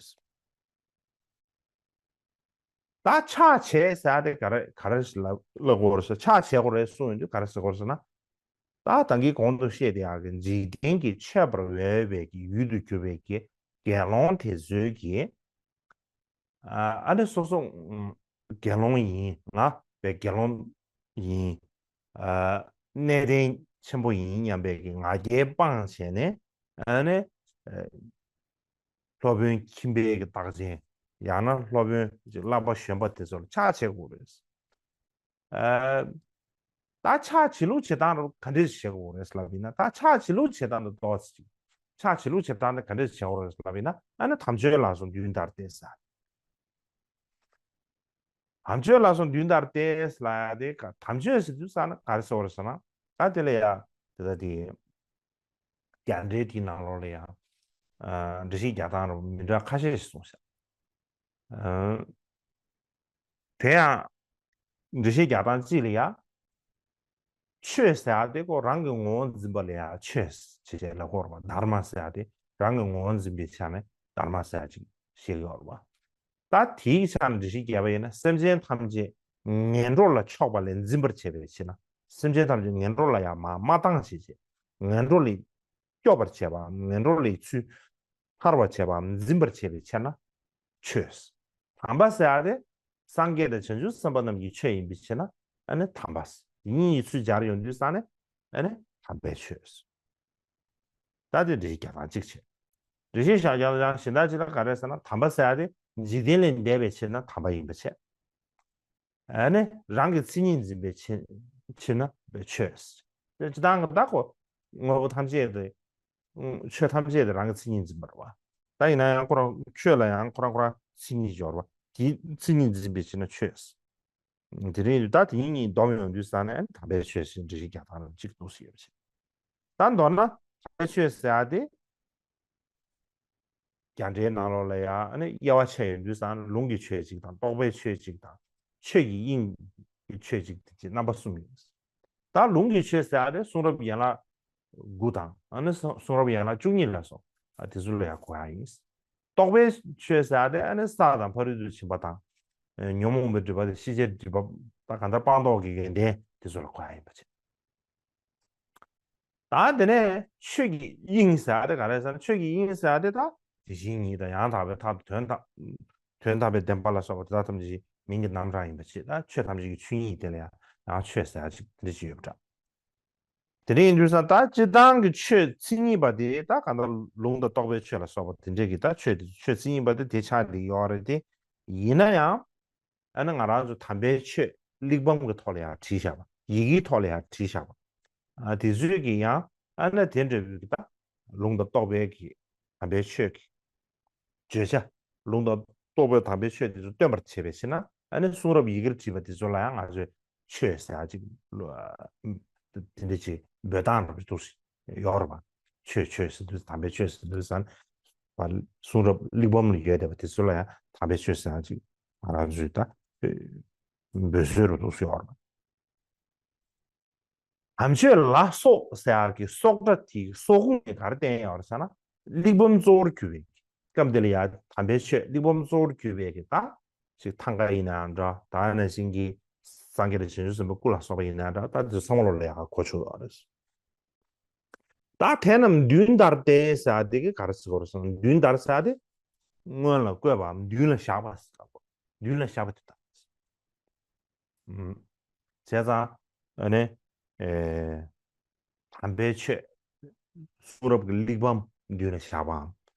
ད་ཕྱག་བྱས་ཟེར་ཡ་དེ་ག་རེ་ག་རེ་ལབ་ལབ་དགོས་རེད་ཟེར། ཕྱག་བྱེད་དགོས་རེད་གསུངས་ཡོང་དུས་ག་རེ་ཟེར་དགོས་རེད་ཟེར་ན། ད་ད་གིན་གོང་དུ་བཤད་དེ་ཡག་གི་འཇིག་རྟེན་གྱི་མཆོད་པར་འོས་པའི་གི་ཡུལ་དུ་གྱུར་པའི་གི་དགེ་སློང་དེ་ཚོའི་གི། ཨ་ཨ་ནི་སོ་སོ་ཨུམ་དགེ་སློང་ཡིན། ང་བའི་དགེ་སློང་ཡིན། ཨ་གནས་བརྟན་ཆེན་པོ་ཡིན་སྙམ་པའི་གི་ང་རྒྱལ་སྤངས་བྱས་ནས། ཨ་ནི་ཨ་སློབ་དཔོན་ཁྱིམ་པའི་གི་རྟགས་ཅན། ཡང་ན་སློབ་དཔོན་བསླབ་པ་གཞོན་པ་དེ་ཚོ་ལ་ཕྱག་བྱེད་དགོས་རེད། ཨ། ད་ཕྱག་བྱེད་ལུགས་བྱེད་སྟངས་ག་འདྲས་བྱེད་དགོས་རེད་ལབ་ཡིན་ན། ད་ཕྱག་བྱེད་ལུགས་བྱེད་སྟངས་དེ་ཏོག་ཙམ་ཅིག་ཕྱག་བྱེད་ལུགས་བྱེད་སྟངས་དེ་ག་འདྲས་བྱེད་དགོས་རེད་ལབ་ཡིན་ན། ཨ་ནི་དམ་ཆོས་ལ་སོགས་མདུན་བདར་ཏེ་ཟེར། དམ་ཆོས་ལ་སོགས་མདུན་བདར་ཏེ་ལབ་ཡ་དེ་ག་དམ་ཆོས་ཟེར་དུས་ཙ་ན་ག་རེ་ཟེར་དགོས་རེད་ཟེར་ན། ད་དེ་ལ་ཡ་དེ་ད་དེ་རྒྱ་འགྲེལ་དེའི་ནང་ལོགས་ལ་ཡ་ཨ་འགྲེལ་བཤད་རྒྱག་སྟངས་རུ་མི་འདྲ་ཁ་ཤས་ཤིག་གསུངས་ཤག་ཨ། དེ་ཡང་འགྲེལ་བཤད་རྒྱག་སྟངས་གཅིག་ལ་ཡ། ཆོས་ཟེར་ཡ་དེ་ཁོ་རང་གི་ངོ་བོ་འཛིན་པ་ལ་ཡ་ཆོས་ཅེས་བྱས་ལབ་ཀྱི་ཡོད་རེད་པ། དྷརྨ་ཟེར་ཡ་དེ་རང་གི་ངོ་བོ་འཛིན་པའི་ཆ་ནས་དྷརྨ་ཟེར་ཡ་ཅིག་བཤད་ཀྱི་ཡོད་རེད་པ། ད་དེའི་ཆ་ནས་འགྲེལ་བཤད་བརྒྱབ་པ་ཡིན་ན། སེམས་ཅན་ཐམས་ཅད་ངན་འགྲོ་ལ་ཕྱོགས་པ་ལས་འཛིན་པར་བྱེད་པའི་ཕྱིར་ན། སེམས་ཅན་ཐམས་ཅད་ངན་འགྲོ་ལ་ཡང་མ་མ་བཏང་བྱེད་བྱེད། ངན་འགྲོ་ལས་སྐྱོབ་པར་བྱེད་པའམ། ངན་འགྲོ་ལས་ཚུར་ཐར་བར་བྱེད་པའམ། འཛིན་པར་བྱེད་པའི་ཕྱིར་ན་ཆོས། དམ་པ་ཟེར་ཡ་དེ་སངས་རྒྱས་དང་བྱང་ཆུབ་སེམས་དཔའ་རྣམས་ཀྱི་ཆོས་ཡིན་པའི་ཕྱིར་ན་ཨ་ནི་དམ་པ། གཉིས་ཡིས་ཚུར་སྦྱར་ཡོང་དུས་ཙ་ན་ཨ་ནི་དམ་པའི་ཆོས། ད་དེ་འགྲེལ་བཤད་རྒྱག་སྟངས་གཅིག་བྱས། འགྲེལ་བཤད་བཞག་རྒྱག་ཡང་གཞན་དག་ཅིག་ལ་ག་རེ་ཟེར་ན། དམ་པ་ཟེར་ཡ་དེ་འཇིག་རྟེན་ལས་འདས་པའི་ཕྱིར་ན་དམ་པ་ཡིན་པ་བྱས། ཨ་ནི་རང་གི་མཚན་ཉིད་འཛིན་པའི་ཕྱིར་ཕྱིར་ན་ཆོས། དེ་སྤྱིར་བཏང་གི་ད་ཁོ་དངོས་པོ་ཐམས་ཅད་དེ། ཆོས་ཐམས་ཅད་དེ་རང་གི་མཚན་ཉིད་འཛིན་པ་རེད་པ། ད་ཡིན་ན་ཡང་ཁོ་རང་ཆོས་ལ་ཡང་ཁོ་རང་ཁོ་རང་མཚན་ཉིད་ཡོད་རེད་པ། དེའི་མཚན་ཉིད་འཛིན་པའི་ཕྱིར་ན་ཆོས། དེ་རིང་ད་དེ་གཉིས་སྡོམ་ཡོང་དུས་ཙ་ན་ཨ་ནི་དམ་པའི་ཆོས་ཟེར་འགྲེལ་བཤད་རྒྱག་སྟངས་རང་གཅིག་འདུག་སེ་ཡོད་པ་བྱས། ད་མདོར་ན་དམ་པའི་ཆོས་ཟེར་ཡ་དེ་རྒྱ་འགྲེལ་ནང་ལོགས་ལ་ཡང་ཨ་ནི་དབྱེ་བ་ཕྱེ་ཡོང་དུས་ཙ་ན་ལུང་གི་ཆོས་གཅིག་དང་། རྟོག་པའི་ཆོས་གཅིག་དང་། ཆོས་ཀྱི་དབྱིངས་ཀྱི་ཆོས་གཅིག་དེ་བཅས་རྣམ་པ་གསུམ་ཡོད། ད་ལུང་གི་ཆོས་ཟེར་ཡ་དེ་གསུང་རབ་ཡན་ལག་དགུ་དང་། ཨ་ནི་གསུང་གསུང་རབ་ཡན་ལག་བཅུ་གཉིས་ལ་སོགས་ཨ་དེ་ཚོ་ལ་ཡང་གོ་ཡ་ཡིན། རྟོག་པའི་ཆོས་ཟེར་ཡ་དེ་ཨ་ནི་ས་དང་ཕ་རོལ་ཏུ་ཕྱིན་པ་དང་། ཨ་ཉོན་མོངས་པའི་སྒྲིབ་པ་དང་ཤེས་བྱའི་སྒྲིབ་པ་དང་། གང་ལྟར་སྤངས་རྟོགས་ཀྱི་ཡོན་ཏན་དེ་ཚོ་ལ་གོ་ཡ་ཡིན་པ་བྱས། ད་དེ་ནས་ཆོས་ཀྱི་དབྱིངས་ཟེར་ཡ་དེ་ག་རེ་ཟེར་ན། ཆོས་ཀྱི་དབྱིངས་ཟེར་ཡ་དེ་ད་དེ་བཞིན་ཉིད་དང་ཡང་དག་པའི་ཐབས་དང་། དོན་དམ་དོན་དམ་པའི་བདེན་པ་ལ་སོགས་པ་དེ་དག་ཐམས་ཅད་མིང་གི་རྣམ་གྲངས་ཡིན་པ་བྱས། ད་ཆོས་ཐམས་ཅད་ཀྱི་ཆོས་ཉིད་དེ་ལ་ཡང་ཡང་ཆོས་ཟེར་ཡ་ཅིག་འདི་ཅིག་ཡོད་པ་འདྲ། དེ་འདྲ་ཡིན་དུས་ཙ་ན་ད་སྤྱིར་བཏང་གི་ཆོས་མཚན་ཉིད་པ་དེ་ད་གང་ལྟར་ལུང་དང་རྟོག་པའི་ཆོས་ལ་སོགས་པ་དེ་འདྲས་ཀྱི་ད་ཆོས་དེ་ཆོས་མཚན་ཉིད་པ་དེ་དེ་ཆགས་བསྡད་ཡོད་རེད་དེ། ཡིན་ན་ཡང་ཨ་ནི་ང་རང་ཚོ་དམ་པའི་ཆོས་གླེགས་བམ་གྱི་ཐོག་ལ་ཡང་བྲིས་བཞག་པ། ཡི་གེའི་ཐོག་ལ་ཡང་བྲིས་བཞག་པ། ཨ་དེ་ཚོས་ཀྱི་ཡང་ཨ་ནི་དེ་འདྲ་བོའི་གི་ད་ལུང་དང་རྟོགས་པའི་གི་དམ་པའི་ཆོས་ཀྱི་བརྗོད་བྱ། ལུང་དང་རྟོགས་པའི་དམ་པའི་ཆོས་དེ་ཚོ་སྟོན་པར་བྱེད་པའི་ཕྱིར་ན། ཨ་ནི་གསུང་རབ་ཡི་གེར་བྲིས་པ་དེ་ཚོ་ལ་ཡང་ང་ཚོས་ཆོས་ཟེར་ཡ་ཅིག་ལོ། དེ་འདྲ་ཅིག་འབོད་སྟངས་རབ་ཏུ་ཡོད་རེད་པ། ཆོས་ཆོས་ཟེར་དུས་དམ་པའི་ཆོས་ཟེར་དུས་ཙ་ན་གསུང་རབ་གླེགས་བམ་ལ་ཡོད་བསྡད་པ་དེ་ཚོ་ལ་ཡང་དམ་པའི་ཆོས་ཟེར་ཡ་ཅིག་ང་རང་ཚོས་ད་འབོད་སྲོལ་རབ་ཏུ་ཡོད་རེད་པ། དམ་ཆོས་ལ་སོགས་ཟེར་ཡག་གི་སོགས་སྒྲ་དེ་སོགས་ཁུངས་དེ་ག་རེ་བསྟན་ཡོད་རེད་ཟེར་ན། གླེགས་བམ་གཙོ་བོར་གྱུར་པའི་སྐབས་འདི་ལ་ཡང་དམ་པའི་ཆོས་གླེགས་བམ་གཙོ་བོར་གྱུར་པའི་གི་ད་ཅིག་ཐང་ག་ཡིན་ནའང་འདྲ། ད་ནང་བཞིན་གྱི་སངས་རྒྱས་དང་བྱང་ཆུབ་སེམས་དཔའི་སྐུ་ལ་སོགས་པ་ཡིན་ནའང་འདྲ། ད་དེ་ཚང་མ་ལོ་ལ་ཡག་གོ་ཆོད་ཡོད་རེད། ད་དེ་རྣམས་མདུན་བདར་ཏེ་ཟེར་ཡག་དེ་གི་ག་རེ་ཟེར་དགོས་རེད་ཟེར་ན། མདུན་བདར་ཟེར་ཡག་དེ་སྔོན་ལ་བཀོད་པའམ་མདུན་ལ་བཞག་པ་ཟེར་དགོས། མདུན་ལ་བཞག་པ་དེ་དང་། ཨུམ། བྱས་ཙང་ཨ་ནི། ཨེ། དམ་པའི་ཆོས་གསུང་རབ་ཀྱི་གླེགས་བམ་མདུན་ལ་བཞག་པའམ།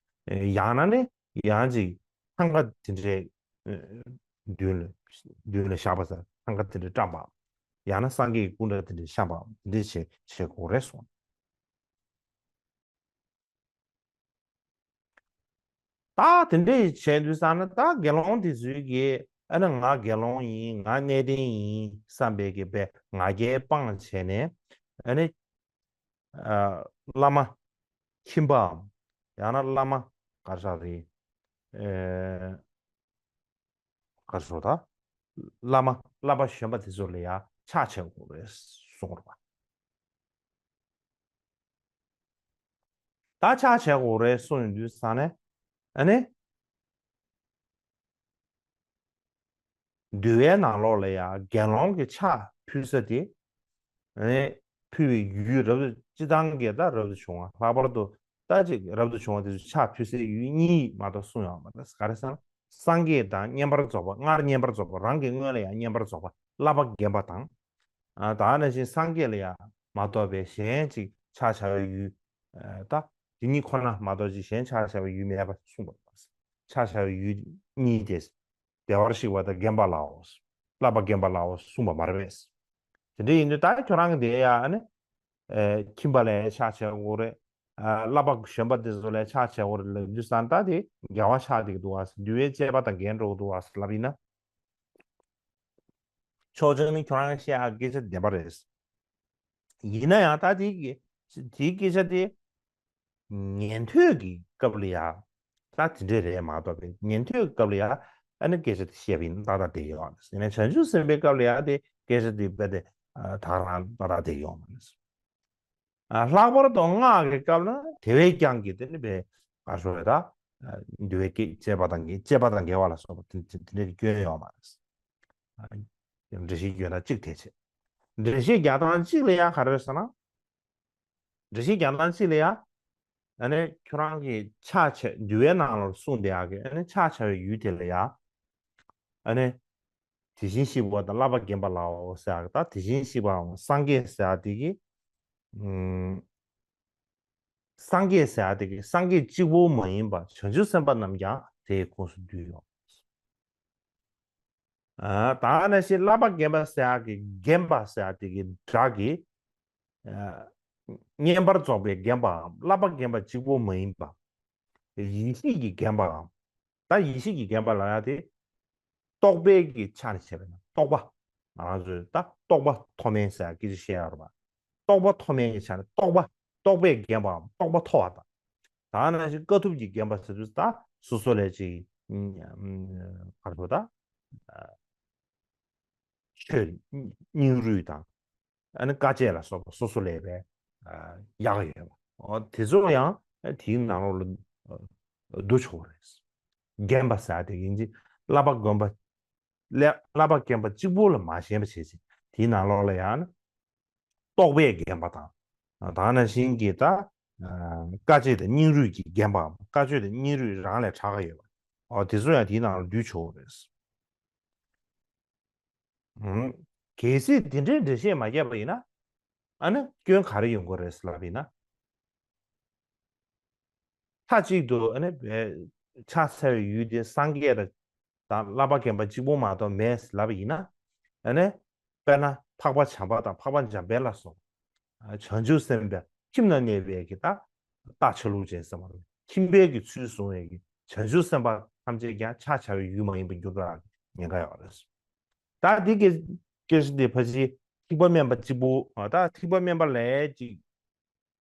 ཨེ། ཡང་ན་ནི་ཡང་ཅིག་ཐང་ག་དེ་འདྲའི་ཨེ་མདུན་ལ་མདུན་ལ་བཞག་པ་ཟེར། ཐང་ག་དེ་འདྲའི་བཀྲམ་པའམ། ཡང་ན་སངས་རྒྱས་ཀྱི་སྐུ་འདྲ་དེ་འདྲའི་བཤམས་པའམ། དེ་འདྲའི་བྱེད་བྱེད་དགོས་རེད་གསུངས། ད་དེ་འདྲ་བྱས་དུས་ཙ་ན་ད་དགེ་སློང་དེ་ཚོས་ཀྱིས་ཨ་ནི་ང་དགེ་སློང་ཡིན། ང་གནས་བརྟན་ཡིན་བསམ་པའི་གི་པའི་ང་རྒྱལ་སྤངས་བྱས་ནས། ཨ་ནི་ཨ་བླ་མ་ཁྱིམ་པའམ། ཡང་ན་བླ་མ་ག་རེ་ཟེར་རེད། ཨེ། ག་རེ་ཟེར་ད། བླ་མ་བསླབ་པ་གཞོན་པ་དེ་ཚོ་ལ་ཡང་ཕྱག་བྱེད་དགོས་རེད་གསུངས་རེད་པ། ད་ཕྱག་བྱེད་དགོས་རེད་གསུངས་ཡོང་དུས་ཙང་ནས། ཨ་ནི། འདུལ་བའི་ནང་ལོགས་ལ་ཡང་དགེ་སློང་གི་ཕྱག་ཕུལ་ས་དེ། ཨ་ནི། ཕུལ་བའི་ཡུལ་རབ་ཏུ་སྤྱི་བཏང་གི་ད་རབ་ཏུ་བྱུང་བ། ལྷག་པར་དུ་ད་ཅིག་རབ་ཏུ་བྱུང་བ་དེ་ཚོ་ཕྱག་ཕུལ་སའི་ཡུལ་གཉིས་མ་གཏོགས་གསུངས་ཡོད་མ་རེད། ག་རེ་ཟེར་ན། སངས་རྒྱས་དང་བསྙེན་པར་རྫོགས་པ། སྔར་བསྙེན་པར་རྫོགས་པ། རང་གི་སྔོན་ལ་ཡང་བསྙེན་པར་རྫོགས་པ། བསླབ་པ་རྒན་པ་དང་། ཨ། ད་ནང་བཞིན་སངས་རྒྱས་ལ་ཡང་མ་གཏོགས་པའི་གཞན་ཅིག་ཕྱག་བྱ་བའི་ཡུལ། ཨ། ད་དེ་གཉིས་ཁོ་ན་མ་གཏོགས་ཅིག་གཞན་ཕྱག་བྱ་བའི་ཡུལ་མེད་པ་གསུངས་པ་རེད། ཕྱག་བྱ་བའི་ཡུལ་གཉིས་དེ། བདེ་བར་གཤེགས་པ་དང་རྒན་པ་ལའོ། བསླབ་པ་རྒན་པ་ལའོ་གསུངས་པ་མ་རེད་པས། དེ་འདྲ་ཡིན་དུས་ད་ཁྱོད་རང་གི་དེ་ཡང་ཨ་ནི། ཨེ། ཁྱིམ་པ་ལ་ཕྱག་བྱེད་དགོས་རེད། ཨ། བསླབ་པ་གཞོན་པ་དེ་ཚོ་ལ་ཕྱག་བྱེད་དགོས་རེད་ལབ་དུས་ཙང་ད་དེ་འགལ་བ་ཆགས་བསྡད་ཀྱི་འདུག་བ། འདུལ་བའི་དཔྱད་པ་དང་འགལ་འགྲོ་གི་འདུག་བ་ལབ་ཡིན་ན། ཕྱོགས་གཅིག་ནས་ཁྱོད་རང་བཤད་ཡག་སྐད་ཆ་བདེན་པ་རེད། ཡིན་ན་ཡང་ད་དེ་གི་དེའི་སྐད་ཆ་དེ་ཉན་ཐོས་ཀྱི་སྐབས་ལ་ཡང་ད་དེ་འདྲས་རེད་མ་གཏོགས་པའི། ཉན་ཐོས་ཀྱི་སྐབས་ལ་ཡང་ཨ་ནི་སྐད་ཆ་དེ་བཤད་པ་ཡིན་ན་ཏག་ཏག་བསྡད་ཡོད་རེད། ཡིན་ན་བྱང་ཆུབ་སེམས་དཔའི་སྐབས་ལ་ཡང་དེ་སྐད་ཆ་དེ་རྦད་དེ་ད་ག་རང་ཏག་ཏག་བསྡད་ཡོད་མ་རེད། ཨ། ལྷག་པར་དུ་སྔགས་ཀྱི་སྐབས་ན་དེ་བས་ཀྱང་གི་དེ་ནི་བའི་ག་རེ་ཟེར་ད། ཨ། འདུལ་བའི་དཔྱད་པ་དང་གི་དཔྱད་པ་དང་འགལ་བ་ལ་སོགས་པ་དེ་དེ་འདྲའི་སྐྱོན་ཡོད་མ་རེད། ཨ། འགྲེལ་བཤད་སྐྱོན་དང་གཅིག་དེ་བྱས། འགྲེལ་བཤད་རྒྱག་སྟངས་གཅིག་ལ་ཡང་ག་རེ་ཟེར་ན། འགྲེལ་བཤད་རྒྱག་སྟངས་གཅིག་ལ་ཡང་། ཨ་ནི་ཁྱོད་རང་གི་ཕྱག་བྱ་འདུལ་བའི་ནང་ལ་གསུངས་བསྡད་ཡག་གི་ཨ་ནི་ཕྱག་བྱ་བའི་ཡུལ་དེ་ལ་ཡང་། ཨ་ནི། དེ་བཞིན་གཤེགས་པ་དང་བསླབ་པ་རྒན་པ་ལའོ་ཟེར་ཡག་གི་ད་དེ་བཞིན་གཤེགས་པའམ་སངས་རྒྱས་ཟེར་ཡག་དེ་གི། ཨུམ། སངས་རྒྱས་ཟེར་ཡག་དེ་གི་སངས་རྒྱས་གཅིག་པོ་མ་ཡིན་པ་བྱང་ཆུབ་སེམས་དཔའ་རྣམས་ཀྱང་དེའི་ཁོངས་སུ་འདུས་ཡོད། ཨ། ད་ནང་བཞིན་བསླབ་པ་རྒན་པ་ཟེར་ཡག་གི་རྒན་པ་ཟེར་ཡག་དེ་གི་སྒྲ་གི། ཨ། བསྙེན་པར་རྫོགས་པའི་རྒན་པའམ་བསླབ་པ་རྒན་པ་གཅིག་པོ་མ་ཡིན་པ། ཡེ་ཤེས་ཀྱི་རྒན་པའམ། ད་ཡེ་ཤེས་ཀྱི་རྒན་པ་ལབ་ཡག་དེ། རྟོག་པའི་གི་ཆ་ནས་བྱས་པ་ཡིན་ན་རྟོག་པ། ང་རང་ཚོས་ད་རྟོག་པ་མཐོ་དམན་ཟེར་ཡག་སྐད་ཆ་བཤད་ཡོད་རེད་པ། རྟོག་པ་མཐོ་དམན་གྱི་ཆ་ནས་རྟོག་པ། རྟོག་པའི་རྒན་པའམ་རྟོགས་པ་མཐོ་བ་དང་། ད་ནང་བཞིན་དཀའ་ཐུབ་ཀྱི་རྒན་པ་ཟེར་དུས་ད་སོ་སོ་ལས་ཅིག་ཨ། ག་རེ་ཟེར་ད། ཨ། ཆོས་སྙིང་རུས་དང་། ཨ་ནི་དཀའ་སྤྱད་ལ་སོགས་པ་སོ་སོ་ལས་པའི། ཨ། ཡག་ཡོད་པ། འོ་དེ་ཚོ་ཡང་དེའི་ནང་ལོགས་ལ་བསྡུ་ཆོག་རེད། རྒན་པ་ཟེར་དེ་ཡིན་གྱི་བསླབ་པ་རྒན་པ། བསླབ་པ་རྒན་པ་གཅིག་པོ་ལ་མ་ཞེན་པ་བྱེད་ཅིང་དེའི་ནང་ལོགས་ལ་ཡང་ན། རྟོག་པའི་རྒན་པ་དང་། ད་ག་ནང་བཞིན་གྱི་ད། དཀའ་སྤྱད་དང་སྙིང་རུས་ཀྱི་རྒན་པའམ་དཀའ་སྤྱད་དང་སྙིང་རུས་རང་ལས་དྲག་ག་ཡོད་པ། འོ་དེ་ཚོ་ཡང་དེའི་ནང་ལ་བསྡུ་ཆོག་རེད། ཨང་། གལ་སྲིད་དེ་འདྲའི་འགྲེལ་བཤད་མ་བརྒྱབ་པ་ཡིན་ན། ཨ་ནི་སྐྱོན་ག་རེ་ཡོང་གི་རེད་ལབ་ཡིན་ན། མཐའ་གཅིག་ཏུ་ཨ་ནི་ཕྱག་འཚལ་བའི་ཡུལ་དེ་སངས་རྒྱས་དང་བསླབ་པ་རྒན་པ་གཅིག་པོ་མ་གཏོགས་མེད་ལབ་ཡིན་ན། ཨ་ནི་དཔེར་ན་འཕགས་པ་བྱམས་པ་དང་འཕགས་པ་འཇམ་དཔལ་ལ་སོགས། བྱང་ཆུབ་སེམས་དཔའི་ཁྱིམ་ན་གནས་པའི་གི་ད་རྟ་ཆ་ལུག་ཅན་ཟེར་བ་རེད། ཁྱིམ་པའི་གི་ཚུལ་བཟུང་བའི་གི་བྱང་ཆུབ་སེམས་དཔའ་ཐམས་ཅད་ཀྱང་ཕྱག་བྱ་བའི་ཡུལ་མ་ཡིན་པར་འགྱུར་བར་ཉེན་ཁ་ཡོད་རེད། ད་འདི་གི་སྐད་ཆ་འདི་ཕལ་ཆེར་ཐེག་པ་དམན་པ་གཅིག་པུ། ད་ཐེག་པ་དམན་པ་ལས་ཅིག་